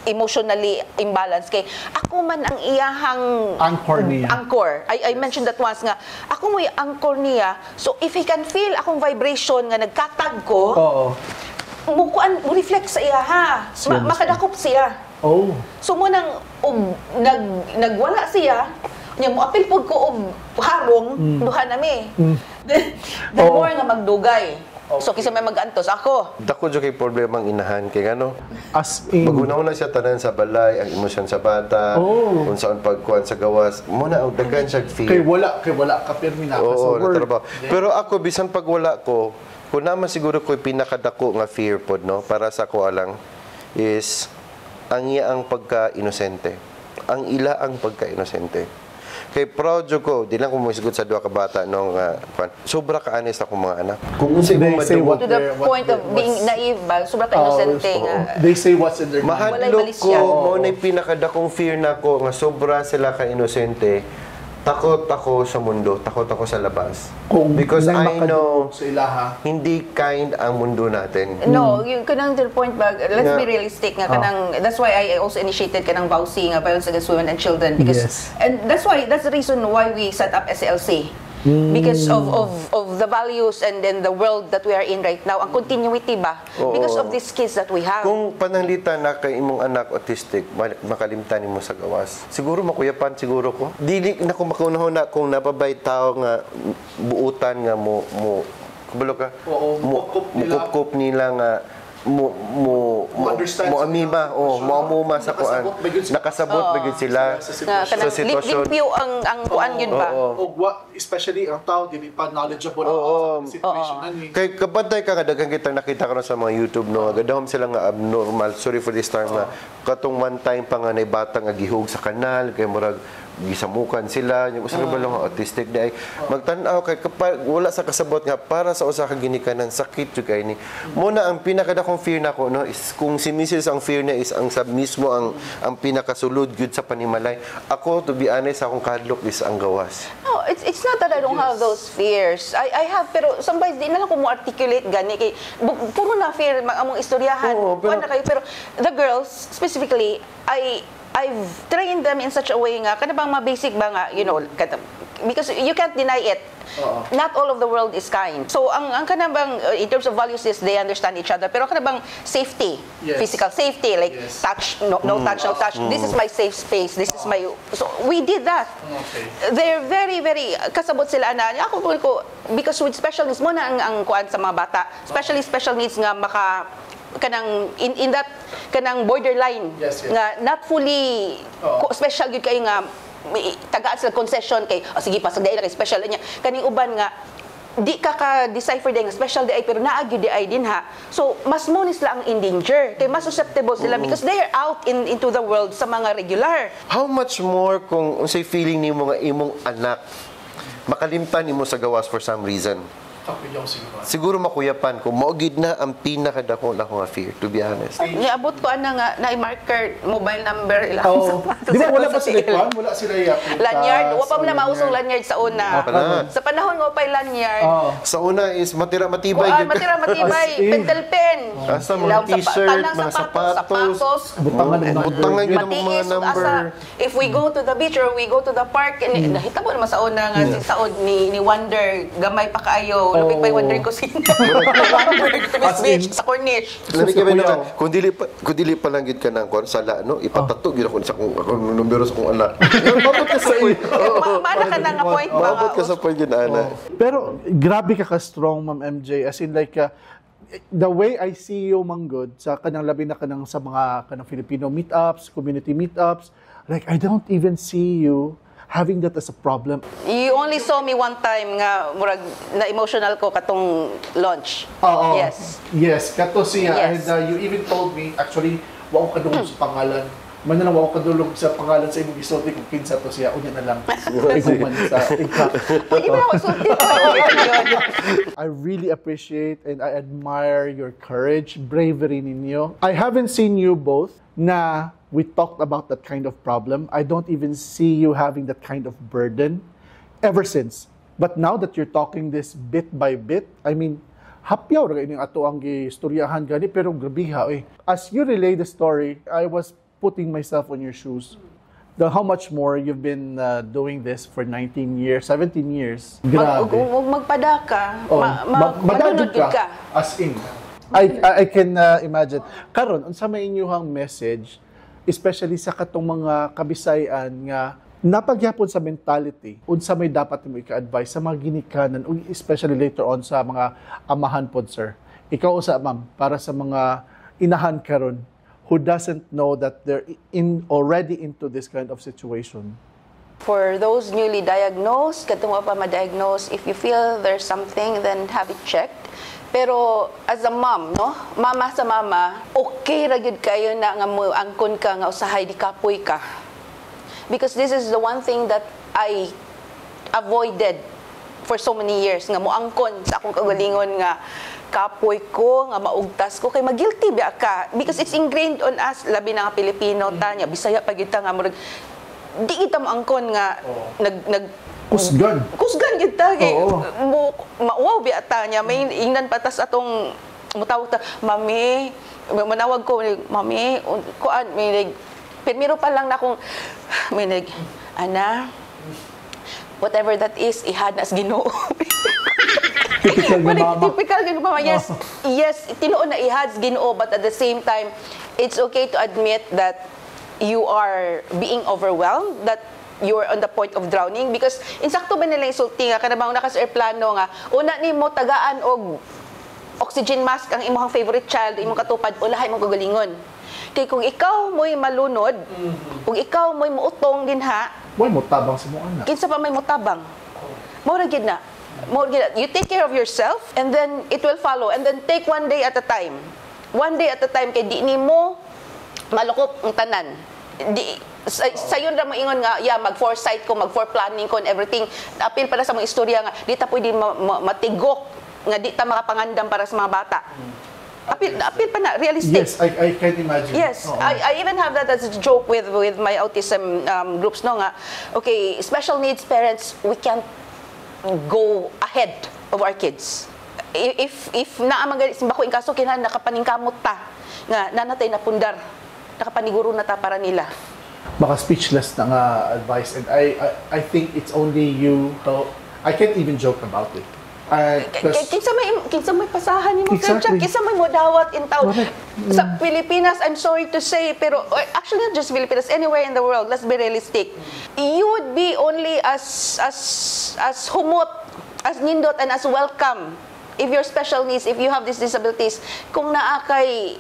emotionally imbalance kay ako man ang iyahang Anchor niya. Anchor. I mentioned that once nga ako mo'y anchor niya. So if he can feel akong vibration nga nagkatag ko, mukuan mo reflect sa iya ha. Makadakop siya. So mo nang og nagwala siya, nya mo apil pud ko og harong duha nami. The more nga magdugay. So kinsa may mag-antos ako. Dako jud kay problema ang inahan kay ano. As in. Magunaw na siya tanan sa balay, ang emosyon sa bata, unsaon pagkuan sa gawas. Mo na ang daghan siya fear. Kay wala ka pirmi na ka sa Oo, work. natrabaho. Pero ako, bisan pag wala ko, kung naman siguro ko'y pinakadako nga fear pod, no, para sa ko lang, is ang iya ang pagka-inosente. Ang ila ang pagka-inosente. Kay proud jud ko, di lang ko moisgot sa duha ka bata no nga kwan. Sobra ka honest akong mga anak. Kung unsay They imong say madungog, what To the point of being naive ba? Sobra ka inosente Oo. nga. They say what's in their mind. Walay Mahadlok malisya. ko, mo na pinakadakong fear na ko nga sobra sila ka inosente. Takot ako sa mundo, takot ako sa labas. Kung Because nay I know makadungog sa ilaha. Hindi kind ang mundo natin. No, yung kanang to the point ba, let's be realistic nga kanang that's why I also initiated kanang VAWC nga, violence against women and children, because and that's the reason why we set up SLC. Because of the values and then the world that we are in right now, ang continuity ba? Because of these kids that we have. Kung pananglitan na kay imong anak autistic, makalimtan nimo sa gawas. Siguro makuyapan siguro ko. Dili na ko makunahuna kung napabay tao nga buutan nga mo mo kabalo ka? Oo, mo mukupkup nila. Mukupkup nila nga mo mo Mo understand mo sa amima sitwasyon. Oh, mo amuma sa kuan. Nakasabot ba yun sila? Nakasabot ba gyud sila Sa Nga sitwasyon. sa kanang sitwasyon. limpyo ang kuan yun ba? Oo. Og especially ang tao dili pa knowledgeable sa situation ani. Kay kabantay ka nga daghan kitang nakita karon sa mga YouTube no, nga gadahom sila nga abnormal. Sorry for this term nga katong one time pa nga nay bata nga gihug sa kanal kay murag gisamukan sila yung usa ka ba lang nga autistic di ay magtan-aw kay kapag wala sa kasabot nga para sa usa ka ginikanan sakit jud kay ni mo na ang pinakadakong fear nako no is kung si Mrs. ang fear niya is ang sa mismo ang pinakasulod gyud sa panimalay. Ako, to be honest, akong kahadlok is ang gawas. No, it's not that I don't have those fears. I have, pero sometimes di na lang ko mo articulate gani kay puro na fear among istoryahan. Oo, pero Kuan na kayo, pero the girls specifically, I've trained them in such a way nga kana bang ma-basic ba nga, because you can't deny it. Not all of the world is kind. So ang kana bang in terms of values is they understand each other. Pero kana bang safety, physical safety, like touch, no, no touch, no touch. This is my safe space. This is my So we did that. They're very very kasabot sila na ako po ko because with special needs mo na ang kuan sa mga bata, especially special needs nga maka kanang in that kanang borderline nga not fully special gyud kayo nga may tagaan sila concession kay, oh, sige pasagdai na kay special niya kaning uban nga di ka ka decipher di nga special di ay pero naa gyud di ay din ha. So mas mo ni sila ang in danger kay mas susceptible sila because they are out in into the world sa mga regular. How much more kung unsay feeling nimo nga imong anak makalimtan nimo sa gawas for some reason? Kapiyaw siguro. Siguro makuyapan ko. Mao gid na ang pinakadako na ko nga fear, to be honest. Niabot ko ana nga na marker mobile number ilang Oo. sapatos. Di ba wala pa sila kwan? Wala sila yapin. Lanyard, wa pa man na mausong lanyard sa una. Wala. Sa panahon mo pa'y lanyard. Oo. Sa una is matira matibay. Kuan, gyud ka. matira matibay, As in. pentel pen. Asa, mga Ilang t-shirt, tanang mga sapatos. Sapatos. Butangan ng number. Butangan yun ang mga Matiis, ug number. asa, if we go to the beach or we go to the park, and nahitabo naman sa una nga si saod ni Wonder, gamay pa kaayo, lupit pa'y Wonder Kusina. Wonder to As in. beach sa Corniche. Labi Sa ka ba kuyaw. na, kung dili pa lang gid ka ng kwan, sala, no? Ipatato gid ako sa akong numero sa akong anak. Mabot ka sa Eh, maana ka na nga point ba Mabot nga? ka sa point yun, ana. Pero grabe ka ka-strong, Ma'am MJ. As in like, the way I see you, Manggod, sa kanang labi na kanang sa mga kanang Filipino meetups, community meetups, like I don't even see you having that as a problem. You only saw me one time nga murag na emotional ko katong launch. Oo. Yes. Yes, kato siya. Yes. And you even told me, actually, wa ko kadungog sa pangalan. Man na lang, wa ko kadulog sa pangalan sa imong gisulti kung kinsa to siya. Unya na lang. Iguman sa ika. Pwede ba ako sulti ko? Yun. I really appreciate and I admire your courage, bravery ninyo. I haven't seen you both na we talked about that kind of problem. I don't even see you having that kind of burden ever since. But now that you're talking this bit by bit, I mean, hapyaw ra ining ato ang gistoryahan gani pero grabiha eh. As you relay the story, I was putting myself on your shoes. The how much more you've been doing this for 19 years, 17 years. Mag, Grabe. ug magpadaka, Oh, ma, madadug madunod gyud ka. As in. I can imagine. Karon, unsa may inyuhang message, especially sa katong mga kabisayan nga napagyapon sa mentality, unsa may dapat mo ika-advise sa mga ginikanan, ug especially later on sa mga amahan pod, sir? Ikaw usa, ma'am, para sa mga inahan karon who doesn't know that they're in already into this kind of situation. For those newly diagnosed, katong wa pa ma-diagnose, if you feel there's something, then have it checked. Pero as a mom, no? Mama sa mama, okay ra gyud kayo na nga mo angkon ka nga usahay di kapoy ka. Because this is the one thing that I avoided for so many years nga moangkon sa akong kagalingon nga kapoy ko nga maugtas ko kay magilty biya ka because it's ingrained on us, labi na nga Pilipino ta nya Bisaya pa gyud ta nga murag di kita moangkon nga nag nag Kusgan. Kusgan gyud ta kay mo mauwaw biya ta niya, may ingnan patas atong mutawag ta, "Mami," manawag ko, "Mami," kuan may nag primero pa lang na akong may nag ana, whatever that is, ihad na sa Ginoo. Typical nga Mali- mama. Typical nga mama. Yes, tinuod na ihad sa Ginoo, but at the same time, it's okay to admit that you are being overwhelmed, that you're on the point of drowning because insakto ba nila insulti nga kana bang naka sa aeroplano nga una nimo tagaan og oxygen mask ang imong favorite child, imong katupad, ulahay imong kagalingon. Kay kung ikaw mo'y malunod, kung ikaw mo'y muutong dinha, Mo'y motabang sa mong anak. Kinsa pa may motabang? Mao ra gyud na. Mao ra gyud na. You take care of yourself and then it will follow and then take one day at a time. One day at a time kay di nimo malukop ang tanan. Di sa, sayon ra moingon nga yeah, mag foresight ko, mag planning ko and everything. Apil para sa mga istorya nga di ta pwede matigok nga di ta makapangandam para sa mga bata. Apil apil pa na realistic. Yes, I can imagine. Yes, Oo. I even have that as a joke with my autism groups no nga. Okay, special needs parents, we can't go ahead of our kids. If naa man gani simbako in kaso kinahanglan nakapaningkamot ta nga nanatay na pundar. Nakapaniguro na ta para nila. Baka speechless na nga advice and I think it's only you to I can't even joke about it. Kinsa may pasahan nimo, Sir Chuck, kinsa may modawat in town. Correct. Sa Pilipinas, I'm sorry to say, pero or actually not just Pilipinas, anywhere in the world, let's be realistic. You would be only as humot, as nindot and as welcome if your special needs, if you have these disabilities, kung naa kay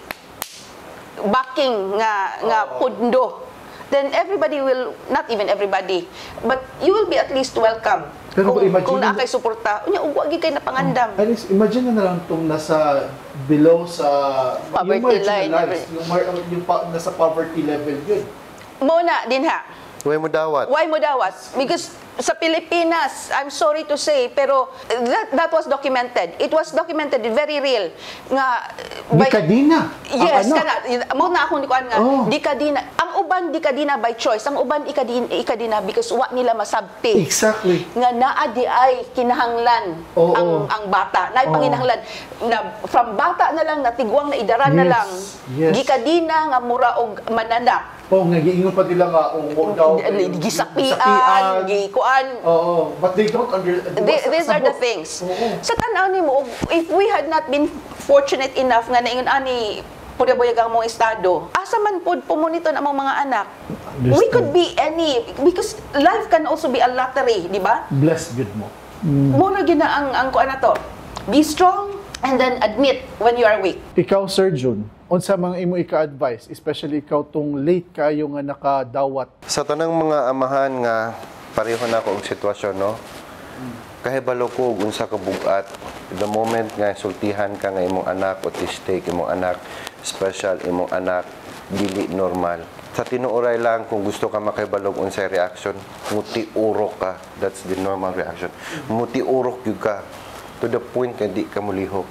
backing nga pundo, then everybody will, not even everybody, but you will be at least welcome Pero kung, imagine kung naa kay suporta unya ug wa gyud kay napangandam. At least, imagine na lang itong nasa below sa poverty yung line, marginalized, yung nasa poverty level yun. Mo na din ha. Way mo dawat. Why mo dawat? Because sa Pilipinas, I'm sorry to say, pero that was documented. It was documented, very real. Nga, Di kadina ang Yes, anak. Kana. Mo na akong kuan nga, di kadina. Ang uban di kadina by choice, ang uban ikadina because wa nila masabti. Nga naa di ay kinahanglan ang bata. Naay panginahanglan na from bata na lang natigwang na idaran na lang. Gikadina nga mura og mananak. Oh, nga giingon pa nila nga oh, daw. Gisapian, gikuan. Oo, but they don't under These are the things. Sa tan-aw nimo, if we had not been fortunate enough nga naingon ani purya ang mong estado, asa man pud pumuniton among mga anak? We could be any, because life can also be a lottery, di ba? Blessed gud mo. Mura gyud na ang kuan na to. Be strong and then admit when you are weak. Ikaw, Sir Jun, unsa mga imo ika-advise, especially ikaw tong late kayo nga nakadawat? Sa tanang mga amahan nga pareho na ako og sitwasyon, no? Kahibalo ko og unsa ka bugat the moment nga sultihan ka nga imong anak autistic, imong anak special, imong anak dili normal. Sa tinuoray lang, kung gusto ka makahibalo og unsay reaction, muti urok ka. That's the normal reaction. Muti urok gyud ka to the point nga di ka mulihok.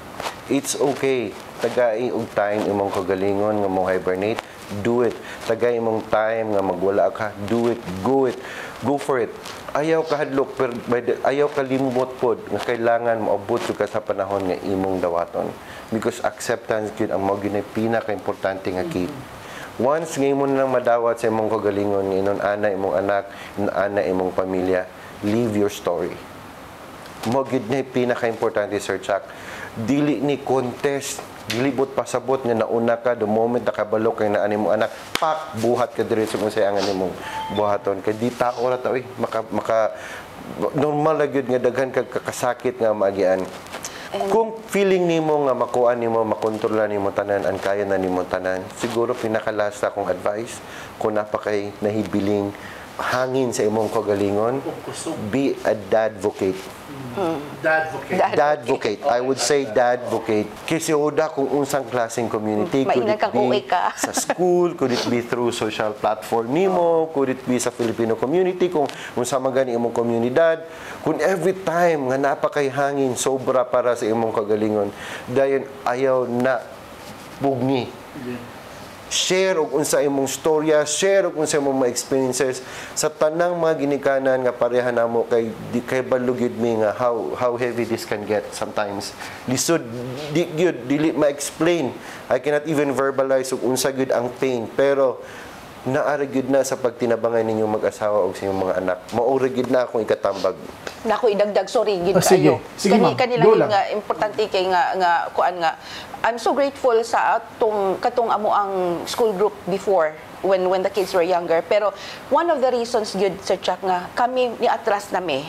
It's okay. Tagai og time imong kagalingon nga mo hibernate, do it. Tagay imong time nga magwala ka, do it, go it, go for it. Ayaw kahadlok pero ayaw kalimot pod nga kailangan moabot jud ka sa panahon nga imong dawaton. Because acceptance gyud ang mao gyud pinaka-importante nga key. Once nga imo na lang madawat sa imong kagalingon nga inon ana imong anak, inon ana imong pamilya, live your story. Mo gyud na pinaka-importante, Sir Chuck. Dili ni contest, dili bot pasabot nga nauna ka. The moment nakabalo kay naa nimong anak, pak, buhat ka diretso kung sa ang nimong buhaton kay di tao ra ta oy, maka normal ra gyud nga daghan kag kakasakit nga maagian. Kung feeling nimo nga makuha nimo, makontrola nimo tanan, ang kaya na nimo tanan, siguro pinakalast akong advice, kung napakay nahibiling hangin sa imong kagalingon, be a dadvocate. Dadvocate. Dadvocate. I would say dadvocate. Kasi oda kung unsang klaseng community, could Maingat it kang be uwi ka. Sa school, could it be through social platform nimo, could it be sa Filipino community, kung unsa man gani imong komunidad, kung every time nga napakay hangin sobra para sa imong kagalingon, dayon ayaw na pugni. Share og unsa imong storya, share og unsa imong mga experiences sa tanang mga ginikanan nga pareha namo kay di kay balugid mi nga how heavy this can get sometimes. Lisod di gyud, dili ma-explain. I cannot even verbalize og unsa gyud ang pain, pero naara gyud na sa pagtinabangay ninyong mag-asawa og sa inyong mga anak. Maura gyud na akong ikatambag. Nako, idagdag, sorry gid Oh, sige. kayo. Sige, Kani ma'am. kanila Go gid lang. Nga importante kay nga kuan nga I'm so grateful sa atong katong amo ang school group before when the kids were younger. Pero one of the reasons gyud, Sir Chuck, nga kami ni atras na mi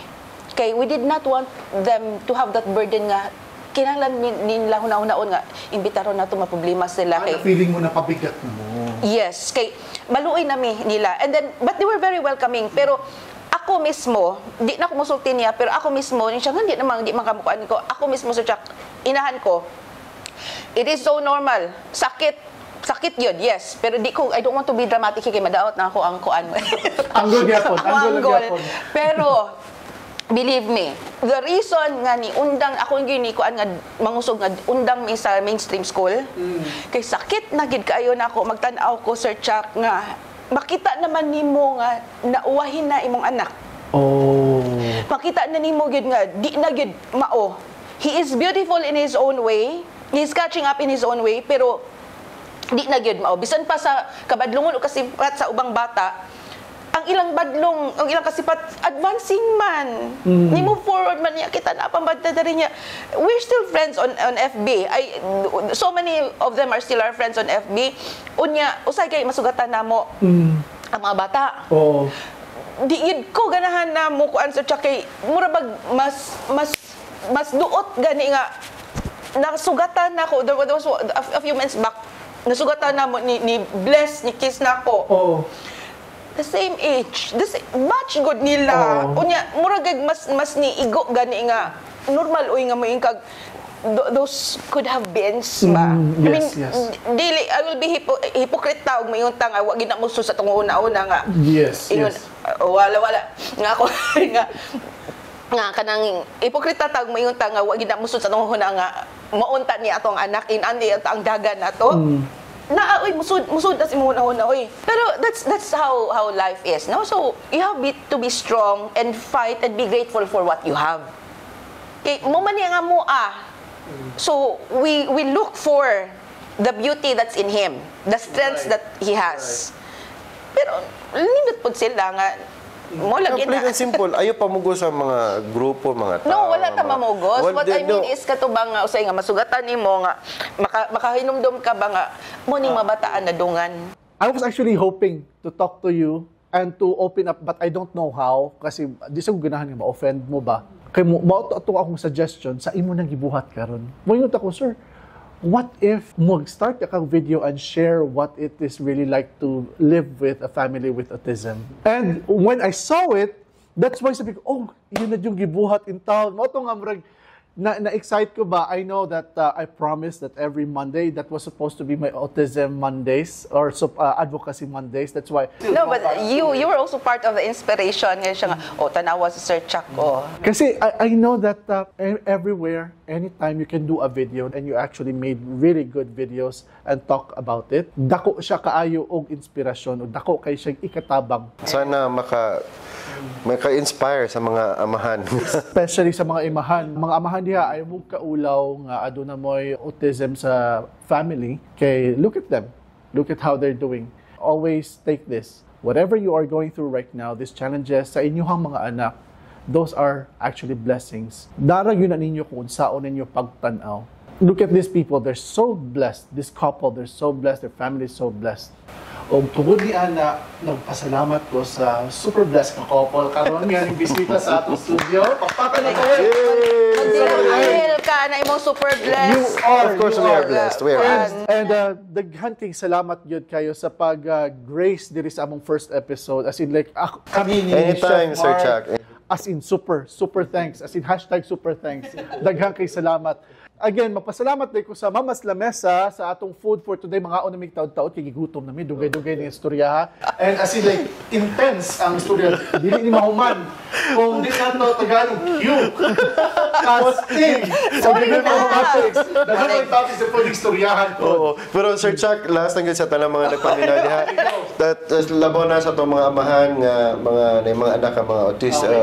kay we did not want them to have that burden nga kinahanglan nila huna-hunaon nga imbitaron nato, maproblema sila kay Ano, feeling mo na pabigat mo? Yes, kay maluoy nami nila. And then, but they were very welcoming. Pero ako mismo, di na ako musulti niya, pero ako mismo, siya nga, di naman, di man kamukuan ko. Ako mismo sa Chuck, inahan ko, it is so normal. Sakit, sakit yun, yes. Pero di ko, I don't want to be dramatic kay madaot na ako ang kuan. Anggol gyapon, Ako anggol anggol. gyapon. Pero, believe me, the reason nga ni undang ako gyud ni kuan nga mangusog nga undang mi sa mainstream school, kay sakit na gid kaayo nako magtan-aw ko, Sir Chuck, nga makita naman nimo nga nauwahin na imong anak. Makita na nimo gyud nga di na gyud mao. He is beautiful in his own way. He's catching up in his own way, pero di na gyud mao. Bisan pa sa kabadlungon o kasipat sa ubang bata, ang ilang badlong, ang ilang kasipat advancing man. Ni move forward man niya kita na pambadta rin niya. We're still friends on FB. So many of them are still our friends on FB. Unya, usay kay masugatan namo ang mga bata. Di gid ko ganahan na mo kuan sa kay mura bag mas duot gani nga nasugatan na ako. There was a few months back, nasugatan na mo ni bless ni kiss na ako. The same age, the same, match good nila. Unya mura gag mas ni igo gani nga normal uy nga moing kag those could have been ba. I mean, dili I will be hypocrite ta og moingon ta nga wa gid na mo sa tong una-una nga ingon, Wala, wala. Nga ako, nga, nga kanang ipokrita tag moingon ta nga wa gid na musod sa atong huna nga maunta ni atong anak in andi ang dagan nato. Na oy, musud musud na si imong huna oy. Pero that's how life is, no? So you have to be strong and fight and be grateful for what you have. Kay mo man niya nga mo ah. So we look for the beauty that's in him, the strengths that he has. Pero nindot pud sila nga mo lagi Plain na. And simple, ayaw pamugos sa mga grupo, mga tao. No, wala ta mamugos. Well, What I no. mean is kato ba nga usay nga masugatan nimo nga makahinumdom ka ba nga mo ning mabataan na dungan. I was actually hoping to talk to you and to open up, but I don't know how kasi di sa ko ganahan nga ma-offend mo ba. Kay mo mao to ato akong suggestion sa imo nang gibuhat karon. Moingon ako, "Sir, what if mag-start ka kang video and share what it is really like to live with a family with autism?" And when I saw it, that's why sabi ko, "Oh, yun na yung gibuhat in town." Mao to nga murag na na-excite ko ba? I know that I promised that every Monday, that was supposed to be my Autism Mondays or advocacy Mondays. That's why. No, but you were also part of the inspiration nga siya nga, "Oh, tanawa si Sir Chuck, oh." Kasi I know that everywhere, anytime you can do a video and you actually made really good videos and talk about it. Dako siya kaayo og inspirasyon o dako kay siya ikatabang. Sana maka-inspire sa mga amahan. Especially sa mga imahan. Mga amahan diha ay mo kaulaw nga aduna mo'y autism sa family. Kay look at them. Look at how they're doing. Always take this. Whatever you are going through right now, these challenges sa inyong mga anak, those are actually blessings. Dara yun na ninyo kung unsaon ninyo pagtan-aw. Look at these people, they're so blessed. This couple, they're so blessed. Their family is so blessed. O tungod ni ana, nagpasalamat ko sa super blessed nga couple karon nga ning bisita sa atong studio. Pakpakan na ko. Magdilang anghel ka na imong super You blessed. are. Of course, You we are blessed. We are blessed. And daghan kay salamat gyud kayo sa pag grace diri sa among first episode. As in like ako, kami ni Anytime, Chef Sir Mark, Chuck. as in super, super thanks. As in #SuperThanks. Daghan kay salamat. Again, magpasalamat din ko sa Mama's Lamesa sa atong food for today. Mga na mig taod-taod kay gigutom na mi, dugay-dugay ni istorya ha. And as in like intense ang istorya. Dili ni mahuman. Kung di nato Tagalog cue. Casting. Sa Sorry mga na. Topics. Daghan may topics sa pwedeng istoryahan ko. Oo. Pero Sir Chuck, last na gyud sa tanang mga nagpaminaw diha. That labaw na sa atong mga amahan nga mga na mga anak nga mga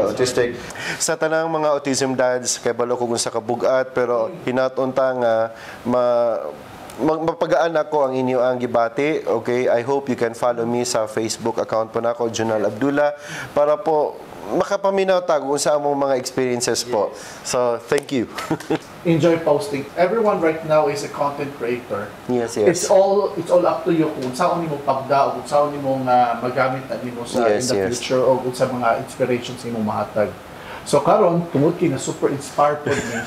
autistic. Sa tanang mga autism dads, kay balo ko kung sa kabugat, pero hinaton ta nga mapagaan ako ang inyo ang gibati. Okay, I hope you can follow me sa Facebook account po nako, Junal Abdullah, para po makapaminaw ta kung sa among mga experiences po. So, thank you. Enjoy posting. Everyone right now is a content creator. Yes. It's all up to you kung saan nimo pagda o kung saan nimo nga magamit na nimo sa in the future o kung sa mga inspirations nimo mahatag. So karon tungod kay na super inspired pod ni,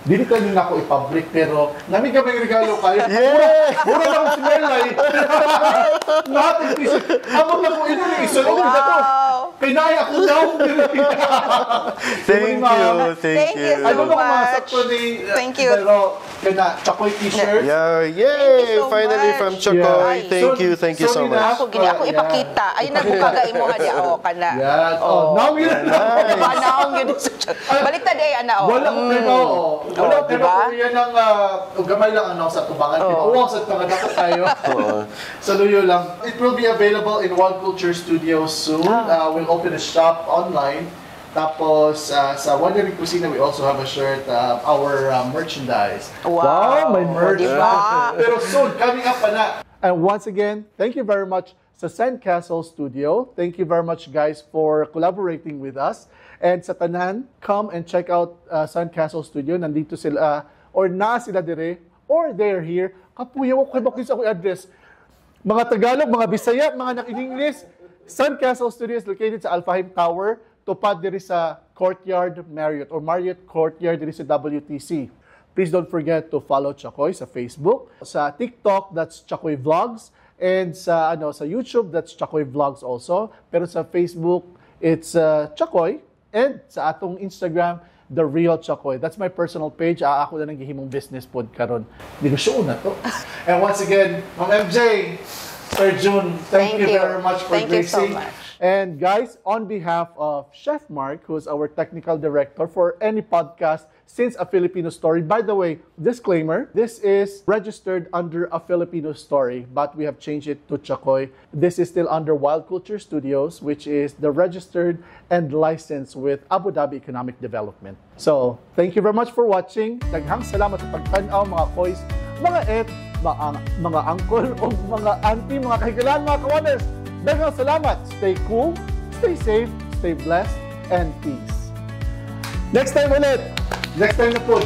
dili ka ni nako i-public pero nami kami regalo kayo. Mura, mura lang si Melay. Lahat ng t-shirt. Amot na ko ino ni isulod na ko. Wow. Kay naay ako daw. Thank you, thank Thank you you. so I don't know kung much. masakto ni Thank you. Pero kana Chakoy T-shirt. Yeah, yay! Thank you so Finally much. from Chakoy. Yeah. Thank you, thank you so So much. nina- Ako gini ako ipakita. Ay nagbukaga imo ha diya oh kana. Yeah. Oh, now yun. Nice. Panaong yun sa Baliktad eh ana oh. Wala ko pero oh. Wala Oh, pero diba? yan ang gamay lang ano sa tubangan. Oh. Oh. Sa tanga dapat tayo. Sa luyo lang. It will be available in One Culture Studios soon. We'll open a shop online. Tapos sa Wandering Kusina, we also have a shirt, our merchandise. Wow. May merch. Diba? Pero soon, coming up pa na. And once again, thank you very much sa Sandcastle Studio. Thank you very much, guys, for collaborating with us. And sa tanan, come and check out Sandcastle Studio. Nandito sila, or na sila dire, or they're here. Kapuyaw ko kay sa akong address. Mga Tagalog, mga Bisaya, mga nak-English, Sandcastle Studio is located sa Alfahim Tower, tupad diri sa Courtyard Marriott or Marriott Courtyard diri sa WTC. Please don't forget to follow Chakoy sa Facebook, sa TikTok, that's Chakoy Vlogs, and sa ano sa YouTube, that's Chakoy Vlogs also. Pero sa Facebook, it's Chakoy, and sa atong Instagram, The Real Chakoy. That's my personal page. Ah, ako na nang gihimong business pod karon. Negosyo na to. And once again, Ma'am MJ, Sir June, thank Thank you you. very much for Thank you so gracing. much. And guys, on behalf of Chef Mark, who's our technical director for any podcast since A Filipino Story. By the way, disclaimer, this is registered under A Filipino Story, but we have changed it to Chakoy. This is still under Wild Culture Studios, which is the registered and licensed with Abu Dhabi Economic Development. So, thank you very much for watching. Daghang salamat sa pagtanaw, mga koys, mga et, mga uncle o mga auntie, mga kahigalaan, mga kawaners. Daghang salamat. Stay cool, stay safe, stay blessed, and peace. Next time ulit. Next time na po.